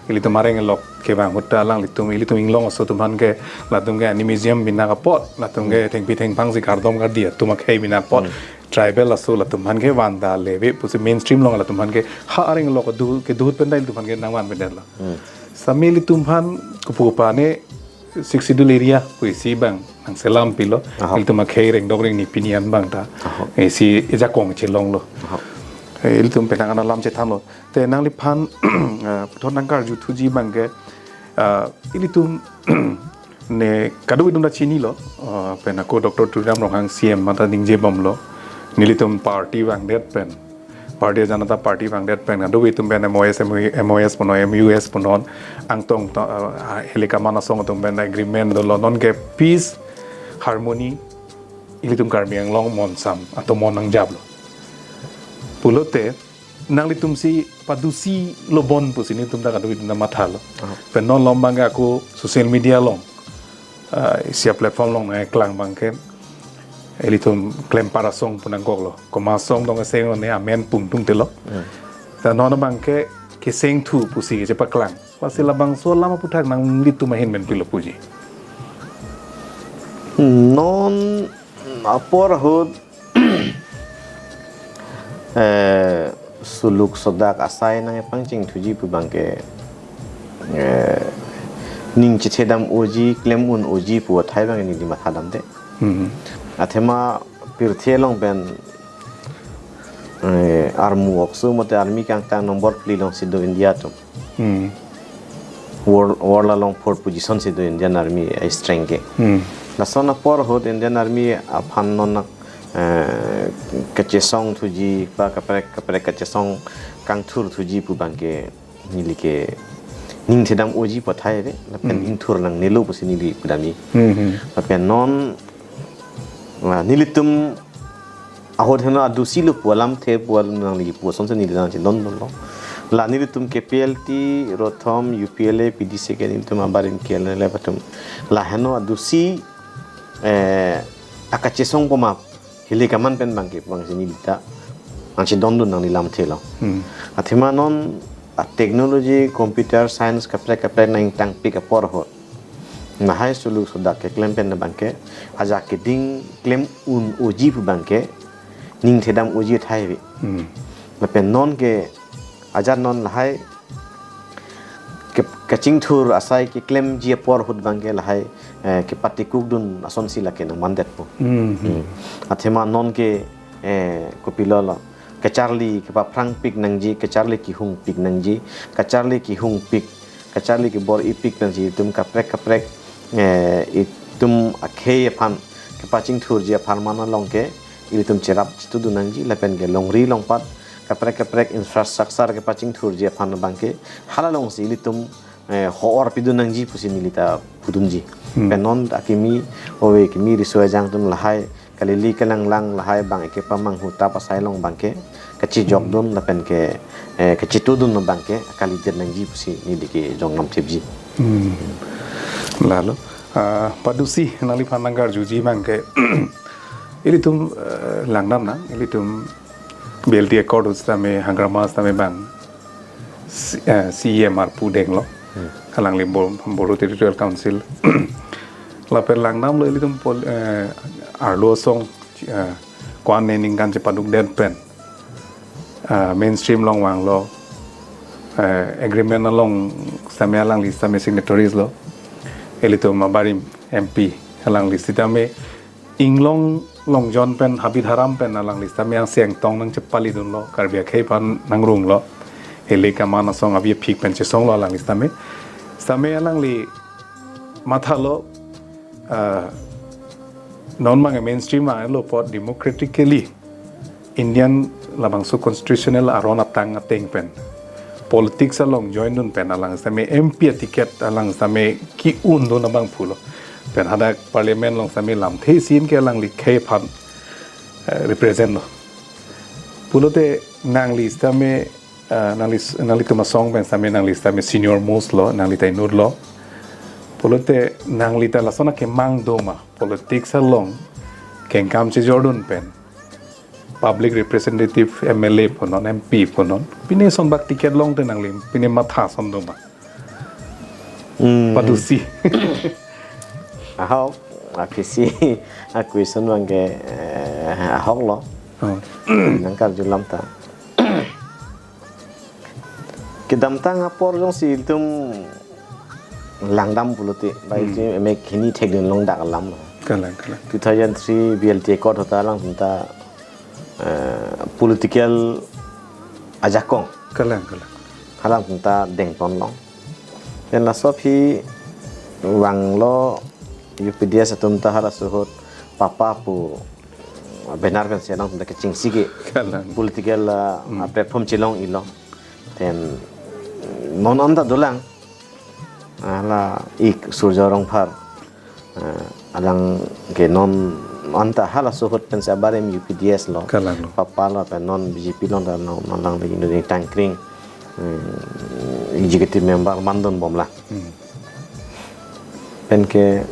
Ilitum areng lok kevang ahut ta alanglitum, ilitum inglong aso atum aphan ke, latum ke animisium binak apot, latum ke Hmm. thengpi thengphang si kardom kardi atum akhei binak apot. Hmm. Tribal aso latum aphan ke van ta leve pusi mainstream along latum aphan ke ha areng lok kedo, kedo ahut pen ta ilitum aphan ke nangvan pen detlo. Hmm. Sami ilitum aphan kupu kupa ne Sixth Schedule area pu isi abang nangselam pilo. Aha. Ilitum akhei rengdok rengni pini an abang ta. Aha. Isi ejakong chelonglo. Aha. Eh, ilitum penang an alam chethanlo. Te nangliphan, eh, puthot nangkarju thuji abang ke, eh, ilitum ne kadokave atum ta chinilo, eh, pen ako Doctor Tuliram Ronghang C M mate ningje bomlo. Nelitum party vangdet pen, Bharatiya Janata Party vangdet pen, kadokave atum pen M O S, M O S punon, M U S punon, angtong to, eh, Hilikaman asong atum pen agreement dolo, non ke peace, harmony, ilitum Karbi Anglong monsam atum mon nangjaplo. Pulote, nanglitum si padusi lo bon pusi nelitum ta kadokave atum ta mathalo. Oh. Pen non lom abang ke ako social media along, ah, isi a-platform along nangklang abang ke, ilitum klempar asong pu nangkoklo. Komat asong dong aseng ne amen pung tung telo. Hmm. Ta non abang ke keseng thu pusi kechepaklang. Lasi labangso alam aputhak nanglitum ahin pen pilo puji. Non apor ahut, eh, suluk sodak asai nangkepangcheng thuji pu abang ke, eh, ning chethedam oji, klem un oji pu athai abang neli mathadamde. Hmm. Athema pirthe along pen, eh, armu okso mate army kangtang nombor phli alongsi do India atum. Hmm. World, world along fourth position si do Indian Army a-strength ke. Hmm. Lason apor ahut Indian Army aphan non, eh, kachesong thuji pa kaprek kaprek kachesong kangthur thuji pu abang ke neli ke ning thedam oji pu athai ave, lapen Hmm. ingthur nangnelo pusi neli pudam-i. Hmm, hmm. Lapen non, ah, nelitum ahut heno adusi lo pu alamthe pu alam nangli pu asonsi neli nangchedondunlo. La nelitum K P L T, Rothom, U P L A, P D C ke nelitum abarim K L N L F atum. La heno adusi, eh, akachesong poma Hilikaman pen abang ke abang si neli ta nangchedondun nangli lamthe lo. Hmm. Athema non a-technology, computer science kaprek kaprek nangtangpik apor ahut, lahai suluk sodak keklem pen abang ke ajak keding klem un oji pu abang ke ning thedam oji athai ave. Hmm. Lapen non ke ajat non lahai ke, kachingthur asai keklemji apor ahut abang ke lahai, eh, kepatikukdun asonsi lake nangmandetpo. Hmm, hmm. Hmm. Athema non ke, eh, kopilo lo. Kacharli kepaphrangpik nangji, kacharli kehungpik nangji, kacharli kehungpik, kacharli kebor-ipik nangji, itum kaprek kaprek, eh, itum akhei aphan kepachingthurji aphan mana along ke ilitum cherap chitudun nangji lapen ke longri longpat kaprek kaprek infrastructure kepachingthurji aphan abang ke hala alongsi ilitum eh, ho-or pidun nangji pusi neli ta pudunji. Hmm. Pen non akimi ove kimi riso ejang atum lahai kalili kalanglang lahai abang ke pamanghu ta pasai along abang ke kachijokdun lapen ke eh, kachitudun abang ke kalidet nangji pusi neli ke jong nam thepji. Hmm. Lalo, ah, padusi nangliphan nangkarjuji abang ke ilitum eh, langdam nang, ilitum B L T accord sitame hangrama sitame abang C- eh, C E M arpu denglo. Hmm. Alangli Bo- Bodo Territorial Council. Lapen langdamlo ilitum pol- eh, arlo asong eh, ko-an ne ningkan chepadukdet pen ah, mainstream along vanglo, eh, agreement along sitame alangli sitame signatories lo. Ilitum abarim M P alangli sitame inglong longjon pen habit haram pen alangli sitame angse angtong nangchepalidunlo, Karbi akhei aphan nangrunglo. Ili kaman asong avi aphik pen chesonglo alangli sitame. Sitame alangli mathalo, ah, non abang mainstream vanglo apot democratically Indian labangso constitutional aron atang ateng pen politics along joindun pen alang sitame M P aticket alang sitame ki-undun abang pulo. Pen hadak parliament along sitame lamthe isi ke alangli khei aphan eh, represent lo. Pulote nangli sitame eh, nangli nanglitum asong pen sitame nangli sitame senior most lo, nangli ta inut lo. Pulote nangli ta lason akemang doma politics along kengkam chejordun pen public representative M L A punon, M P punon. Pine asonbak ticket longte nangli pine matha ason doma. Hmm. Padusi. Ahok, aphi si a question abang ke eh, ahok lo. Oh. Nangkarjulam ta. Kedamtang apor jongsi ilitum langdam pulote, bai Hmm. si emek hini thekdun long dak alam. Kalang, kalang. Two thousand three B L T accord ahut ta alangtum ta eh, political ajakong Kalang, kalang. Alangtum ta dengpon long. Pen laso aphi vanglo U P D S atum ta halaso ahut papa pu banner pensi alangtum ta kechingsi ke Kalang. Political ah, Hmm. platform chelong-ilo. Then non anta dolang. Hala ik Surjya Rongphar. Eh, alang ke non anta halaso ahut pensi abarim U P D S lo. Kalang lo. Papa lo pen non B J P lo ta non alangli neli tangkring. Hmm, executive member mandun bomlang. Hmm. Pen ke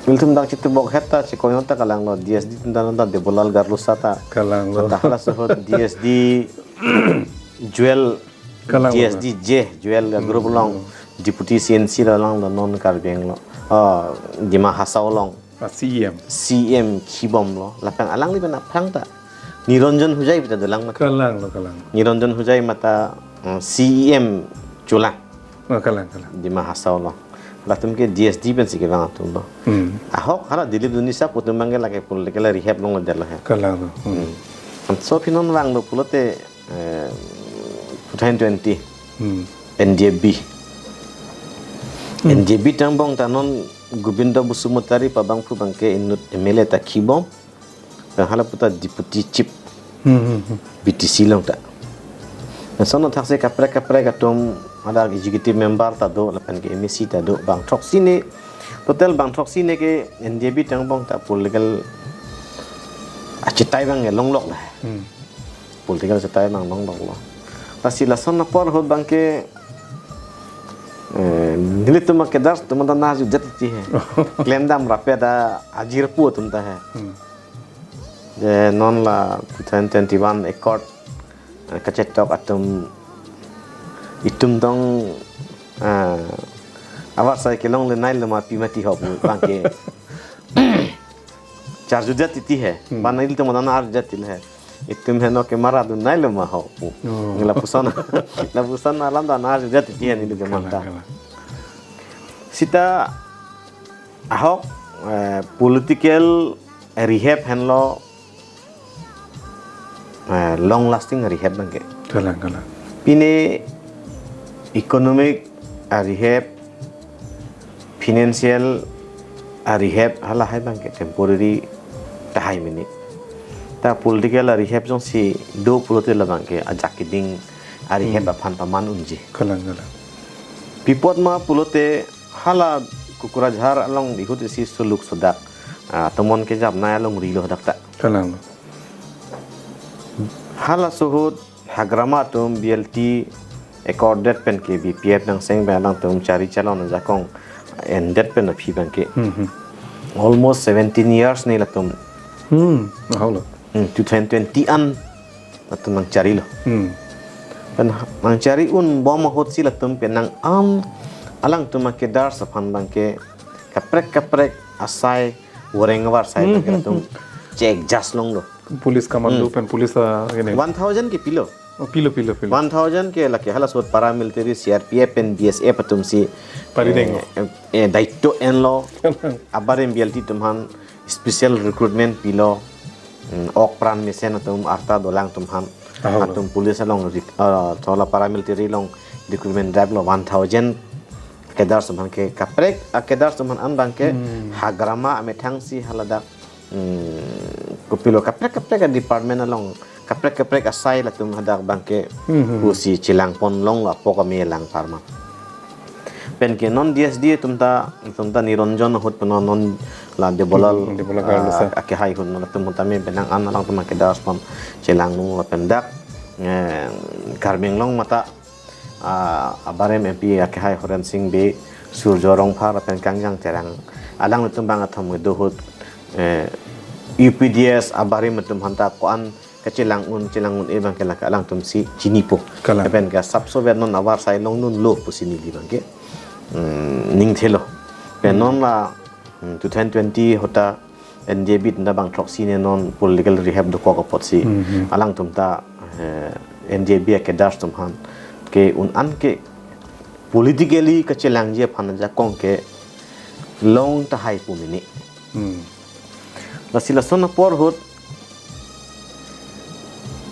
ilitum dak chitubok het ta chekoyon ta kalanglo D S D atum ta non ta Debolal Gorlosa ta. Kalanglo. Ta halaso ahut D S D Jewel Kalang G S D J, Jewel Hmm. group along, Deputy C N C lo along lo non Karbi Anglong. Ah, Dima Hasao along. Ah, C E M. C E M kibomlo. Lapen alangli pen aphrang ta Niranjan Hojai pu ta dolang mat. Kalang lo, kalang. Niranjan Hojai mata mm, C E M chulang. Oh, kalang, kalang. Dima Hasao along. Latum ke D S D pensi kevang atum lo. Hmm. Ahok hala Dilip Dunisa pu atum abang ke lake political rehab along lo det lo he. Kalang lo. Hmm. Hmm. Anso aphi non vanglo pulote eh, two thousand twenty, Hmm. N D F B. Hmm. N D F B atum angbong ta non Govinda Basumatary pu abangphu abang ke inut M L A ta kibom. Pen hala pu ta Deputy Chief Hmm, hmm, hmm. B T C along ta. Lason athaksi kaprek kaprek atum ada executive member ta do lapen ke M A C ta do bang throksi ne total bang throksi ne ke N D F B atum angbong ta political achetai abang ke longlok la. Hmm. Political achetai abang longlok lo. Lasi lason apor ahut abang ke eh, nelitum akedar atum ta nangjudet ti he. Klem dam rapet ta ajir pu atum ta he. Hmm. Je non la two thousand twenty-one accord eh, kachetok atum itum tong eh, avarsai kelonglenailo ma pi mati ho pu abang ke charjudet titi he. Hmm. Bang ilitum ta nang-arjudet til he. Itum heno ke mara dunnailo ma ho pu. Oh. Lapuson, lapuson alam ta nang-arjudet titi he nelitum Kalang, ta. Kalang. Sita ahok eh, political rehab henlo eh, long lasting rehab abang ke. Kalang, kalang. Pine economic rehab, financial rehab halahai abang ke temporary tahai mene. Ta political a-rehab jongsi do pulote labang ke ajak keding a-rehab Hmm. aphan paman unji. Kalang, kalang. Pi apot ma pulote hala Kokrajhar along ihut isi suluk sodak, ah, tomon kejapnei alongri lo dak ta. Kalang. Halaso ahut Hagrama atum B L T accorded pen ke B P F nangseng pen alangtum chari chalon ajakong endet pen aphi abang ke. Hmm, hmm. Almost seventeen years ne latum. Hmm, ahok lo. Hmm, two thousand twenty an latum nangcharilo. Hmm. Pen nangchari unbom ahut si latum penang an alangtum a-cadres aphan abang ke kaprek kaprek asai, wareng avar asai Hmm, abang ke hmm, latum hmm. Che-adjust longlo. Police commando Hmm. pen police, ah, ini. One thousand ke pilo. Oh, pilo, pilo, pilo. One thousand ke lake halaso ahut paramilitary C R P F pen B S F atum si, Parideng. Eh, eh, eh, daito enlo. Abarim B L T atum aphan special recruitment pilo. Hmm, ok pran mesen atum arta dolang atum aphan. Ahok lo. Atum police along rec-, eh, thola paramilitary along recruitment drive lo one thousand cadres atum aphan ke kaprek a-cadres atum aphan an abang ke Hmm. Hagrama amethang si haladak Hmm, kopilo kaprek kaprek a-department along, kaprek kaprek asai latum hadak abang ke Hmm, hmm. Pusi chelang pon longlo apok ame lang apharman. Pen ke non D S D atum ta, atum ta Niranjan ahut pen non la Debolal, Hmm, Debolal ah, Carlos, ah. Akehai ahut non atum ahut tame penang an alangtum a-cadres aphan chelang longlo pen dak, eh, Karbi Anglong mata ah, abarim M P akehai Horen Sing Bey, Surjya Rongphar lapen Kangjang Terang. Alanglitum abang athom kedo ahut, eh, U P D S abarim atum aphanta ko-an kachelang un, chelang un-e abang ke lake alangtum si chinipo. Kalang. Lapen ke asapso vet non avar asai longdunlo pusi neli abang ke, hmm, ning thelo. Pen Hmm. non la, hmm, two thousand twenty ahut ta N D A B atum ta bang throksi ne non political rehab dokok apotsi. Hmm, hmm. Alangtum ta, eh, N D A B a-cadres atum aphan ke un an ke politically kachelangji aphan ajakong ke long tahai pu mene. Hmm. Lasi lason apor ahut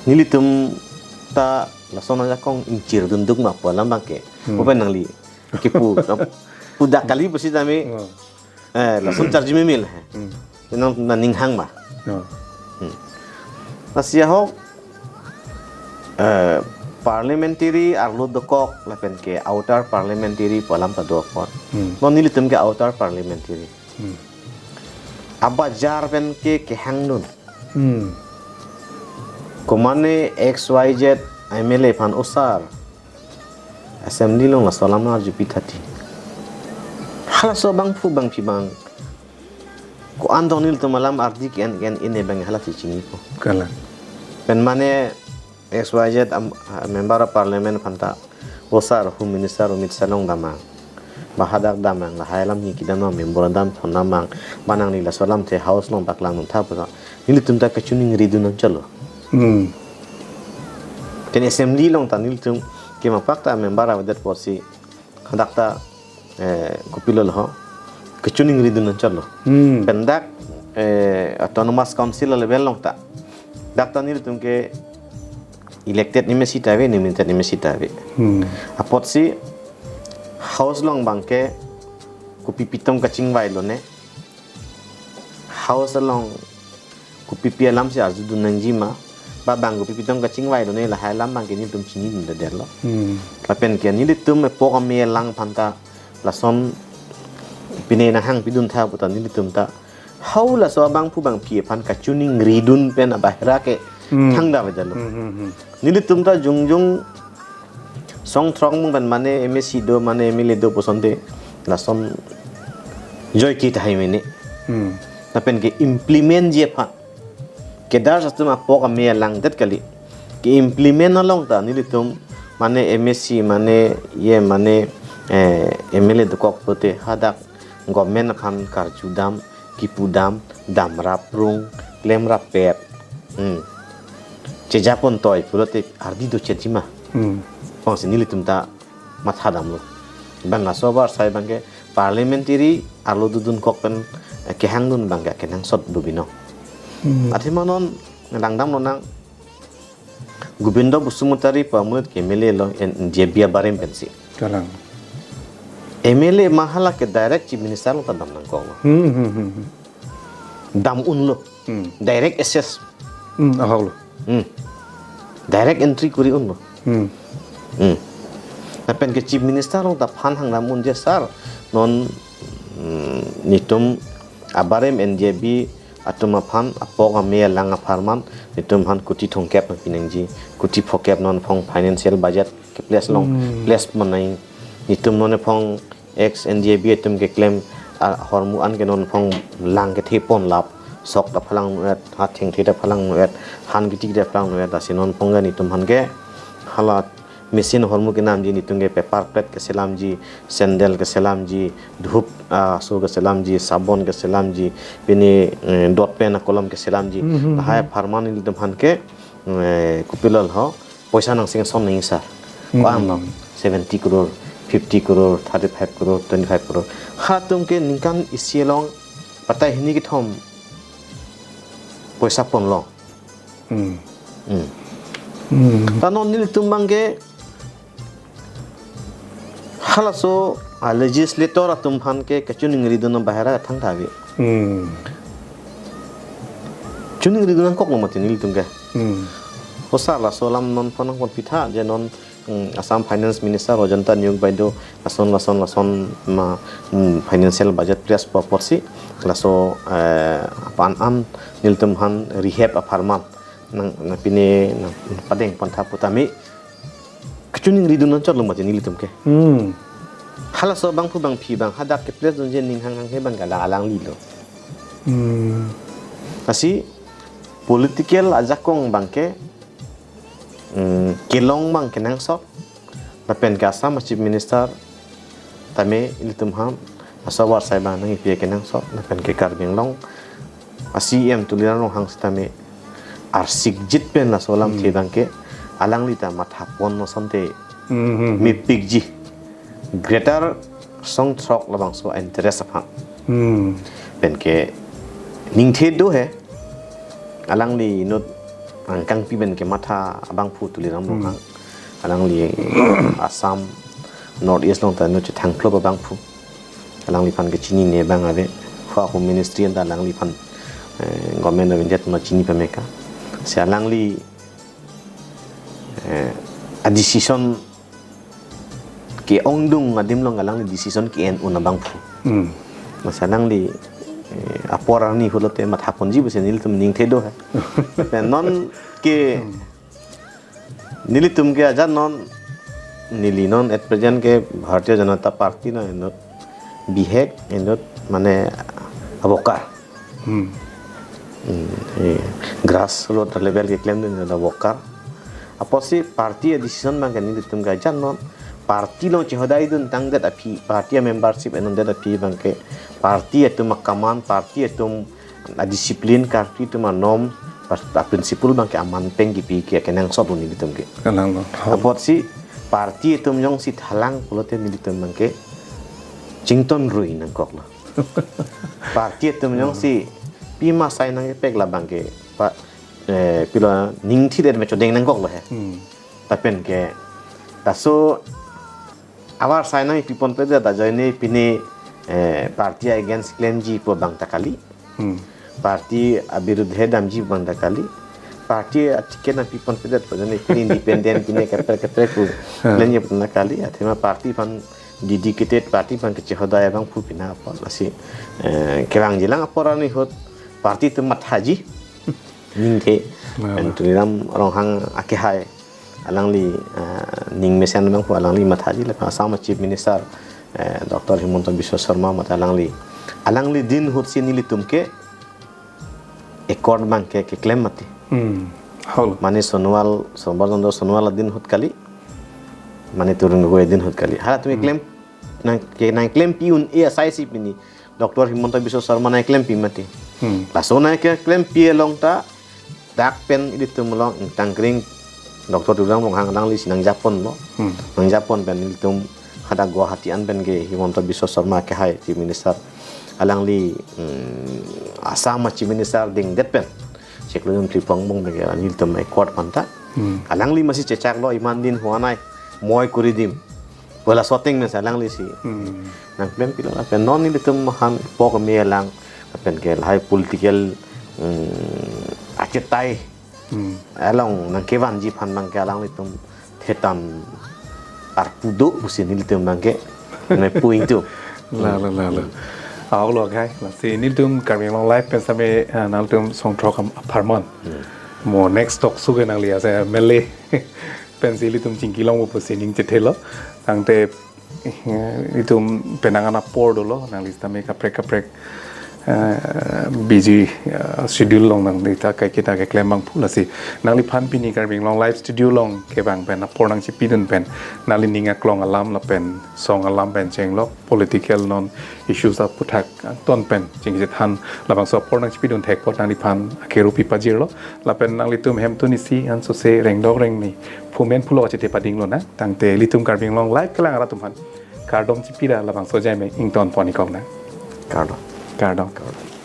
nelitum ta lason ajakong ingchir dunduk ma pu alam abang ke. Hmm. Open nangli. Kipu. Pudak kali pusitame. Hmm. Eh, lason charji memil he. Hmm. Nang, nang ning hang ma. Oh. Hmm. Lasi ahok, eh, parliamentary arlo dokok lapen ke outer parliamentary pu alam ta do apot. Hmm. Non nelitum ke outer parliamentary. Hmm. Abajar pen ke kehangdun. Hmm. Komane X Y Z M L A aphan osar. Assembly along laso alam arju pitha ti. Halaso abangphu abangphi abang. Ko-an dong nelitum alam ardi ke-en ke-en ine abang hala si chinipo. Kalang. Pen mane X Y Z am-, member of parliament aphanta, osar Home Minister Amit Shah along damnang. Ba hadak damnang, lahai alam ni kedam nang, memorandum thon damnang, ba nangli laso alamthe House along paklang duntha puta. Nelitum ta kachiningri dun nangchotlo. Hmm. Pen assembly along ta nelitum kemapak ta member avedet apotsi hadak ta, eh, kopilo lo ho. Kachiningri dun nangchotlo. Hmm. Pen dak, eh, autonomous council level along ta. Dak ta nelitum ke elected M A C ta ave, nominated M A C ta ave. Hmm. Apotsi House along abang ke kopi pi atum kachingvai lone. House along kopi pi alam si arju dun nangji ma. Ba bang kopi pi atum kachingvai lone lahai alam abang ke nelitum chinidundedetlo. Hmm. Lapen ke nelitum epok ame lang aphanta lason pine nanghang pidun tha puta nelitum ta. Hau laso abangphu abangphi aphan kachiningri dun pen abahera ke Hmm. thangta avedetlo. Hmm, hmm, hmm. Nelitum ta jongjong song throk mung pen mane M A C do, mane M L A do pu asonte lason joike tahai mene. Hmm. Lapen ke implement ji aphan. Cadres atum apok ame langdet kali. Ke implement along ta nelitum mane M A C mane ye mane, eh, M L A dokok pulote hadak government aphan karjudam, kipudam, damraprung, klemrappet. Hmm. Chejapon toi pulote ardi dochetji ma. Hmm. Bangsi nelitum ta mathadamlo. Bang aso abar asai abang ke parliamentary arlo dodunkok pen, eh, kehangdun abang ke kenangsot do binong. Hmm. Athema non langdam lonang Gobindo Basumatary pu amonit ke M L A lo N D A B abarim pensi. Kalang. M L A ma hala ke direct Chief Minister along ta dam nangkoklo. Hmm, hmm, hmm, hmm. dam unlo. Hmm. Direct access. Hmm, ahok lo. Hmm. Direct entry kuri unlo. Hmm. Hmm. Lapen ke Chief Minister along ta phan hang dam unji sir. Non, hmm, netum abarim N D A B atum aphan apok ame alang apharman netum aphan kuti thomkep pinangji, kuti phokep non phong financial budget ke place long, hmm, place manai netum non phong ex N D A B atum keklem ahormu an ke non phong lang kethe pon lap, sok ta phalang nuet, ha thengthe ta phalang nuet, han kiti ta phalang nuet, lasi non phong ke netum aphan ke hala machine ahormu kenamji, netum ke paper plate keselamji, sandal keselamji, dhup, ah, aso keselamji, sabon keselamji, pini, eh, dot pen akolom keselamji. Hmm, hmm, lahai hmm. Apharman netum aphan ke, eh, kopilo ho, poisa nang sanction nangji sir. Hmm. Ko-an long, seventy crore, fifty crore, thirty-five crore, twenty-five crore. Hatum ke ningkan isi along patai hini kethom poisa ponlo. Hmm. Hmm. Hmm. Ta non nelitum abang ke halaso a legislator atum aphan ke kachiningri dun bahera thangta ave. Hmm. Chiningri dun nangkoklo mati nelitum ke. Hmm. O sir, laso alam non pon nangponpitha je non, hmm, Assam Finance Minister Rajanta Niyok bai do, lason lason lason ma, hmm, financial budget place po apotsi laso, eh, pan an nelitum aphan rehab apharman nang, nang pine nang padeng pantha putame kachiningri dun nangchotlo mati nelitum ke. Hmm. Halaso abangphu abangphi abang hadak ke place dunji ning hang hanghe abang ke alang alanglilo. Hmm. Lasi political ajakong abang ke, hmm, kelong abang kenangsot. Lapen ke Assam Chief Minister tame ilitum aphan aso war sai abang nangkipi kenangsot. Lapen ke Karbi Anglong a C E M Tuliram Ronghang sitame arsikjit pen laso alamthe, hmm, abang ke alangli ta matha pon asonte, hmm, hmm, hmm, mepikji. Greater Songthrok labangso interest aphan. Hmm. Pen ke ningthe do he. Alangli inut angkangpi pen kematha abangphu Tuliram, hmm, Ronghang. Alangli Assam North East along ta inut chethangphlop abangphu. Alangliphan kechinine abang ave. Hua Home Ministry anta alangliphan, eh, Government of India atum chini pameka. Si alangli, eh, a decision ke-ongdung adim along alangli decision ke-en un abangphu. Hmm. Masa alangli, eh, apor arni pulote matha ponji pusi nelitum ningthe do he. Pen non ke, hmm, nelitum ke ajat non, neli non at present ke Bharatiya Janata Party na inut bihek, inut mane a worker. Hmm. Hmm, eh, grassroot level keklem dun a worker. Apotsi party a decision abang ke nelitum ke ajat non, party along chehodai dun tangdet aphi, party a membership en-un det aphi abang ke, party atum a command, party atum a discipline, party atum a norm, par-, a principle abang ke aman pen kipi ke kenangsot lo nelitum ke. Kalang lo. Apotsi party atum jongsi thalang pulote nelitum abang ke chington rui nangkoklo. Party atum jongsi pima sai nangkepek labang ke pa, eh, pilo ningthi det me chodeng nangkoklo he. Hmm. Lapen ke laso avar sai nangpi ponpedet ajoine pine, eh, party against klemji pu abang ta kali. Hmm. Party abirudhe damji abang ta kali. Party a ticket nangpi ponpedet pu ajoine pine independent pine kaprek kaprek pu, hmm, klemji abang ta kali. Athema party aphan dedicated, party aphan kechehodai abangphu pina apot. Lasi, eh, kevangjilang apor arni ahut party atum mathaji. Ningthe. Nah, pen nah. Tuliram Ronghang akehai alangli, eh, ning mesen abangphu alangli mathaji lapen Assam Chief Minister, eh, Doctor Himanta Biswa Sarma mate alangli. Alangli din ahutsi nelitum ke accord abang ke keklem mati. Hmm. Hol. Mane Sonowal, Sorbazandor Sonowal adin ahut kali. Mane Tarun Gogoi adin ahut kali. Halatum, hmm, keklem nang ke nangklempi un-e asai si pini Doctor Himanta Biswa Sarma nangklempi mati. Hmm. Laso nangkeklempi along ta dak pen ilitum along ingtangkring Doctor Tuliram Ronghang alangli si nangjaponlo. Hmm. Nangjapon pen ilitum hadak Guwahati an pen ke Himanta Biswa Sarma akehai Chief Minister alangli, hmm, Assam Chief Minister dingdet pen chiklo jun phli pongbong pen ke ilitum accord aphan ta. Hmm. Alangli masi chechaklo iman din huanai moi kuri dim. Wala shooting mesen alangli si. Hmm. Nangklempilo lapen non ilitum aphan pok me alang Lapen ke lahai political, mm, achetai, hmm, along nangkevanji aphan abang ke alanglitum thetan arpu do pusi nelitum abang ke nangpu ingtung. Lalo, lalo. Aolo, guys. Lasi nelitum Karbi Anglong Live pen sitame, ah, nangtum song throk am apharman. Hmm. Mo next talk show ke nangli ase M L A pensi ilitum chingki longpo pusi ning chethelo. Tangte, eh, itum penang an apor dolo, nangli sitame kaprek kaprek, eh, busy, eh, schedule along nangli ta kaiketa keklem abang pu, lasi nangliphan pini Karbi Anglong Live studio along kevang pen apor nangchipidun pen, nanglining aklong alam lapen song alam pen chenglok, political non issues aputhak ton pen chingchethan, labangso apor nangchipidun thek apot nangliphan akerupi pajirlo. Lapen nanglitum hemtun isi ansose rengdok rengni phumen phulok achete padinglo nang. Tangte ilitum Karbi Anglong Live kelang arat atum aphan kardom chipira, labangso ajai me ingtonpon ikok nang. Kardom. Kardom. Kardom.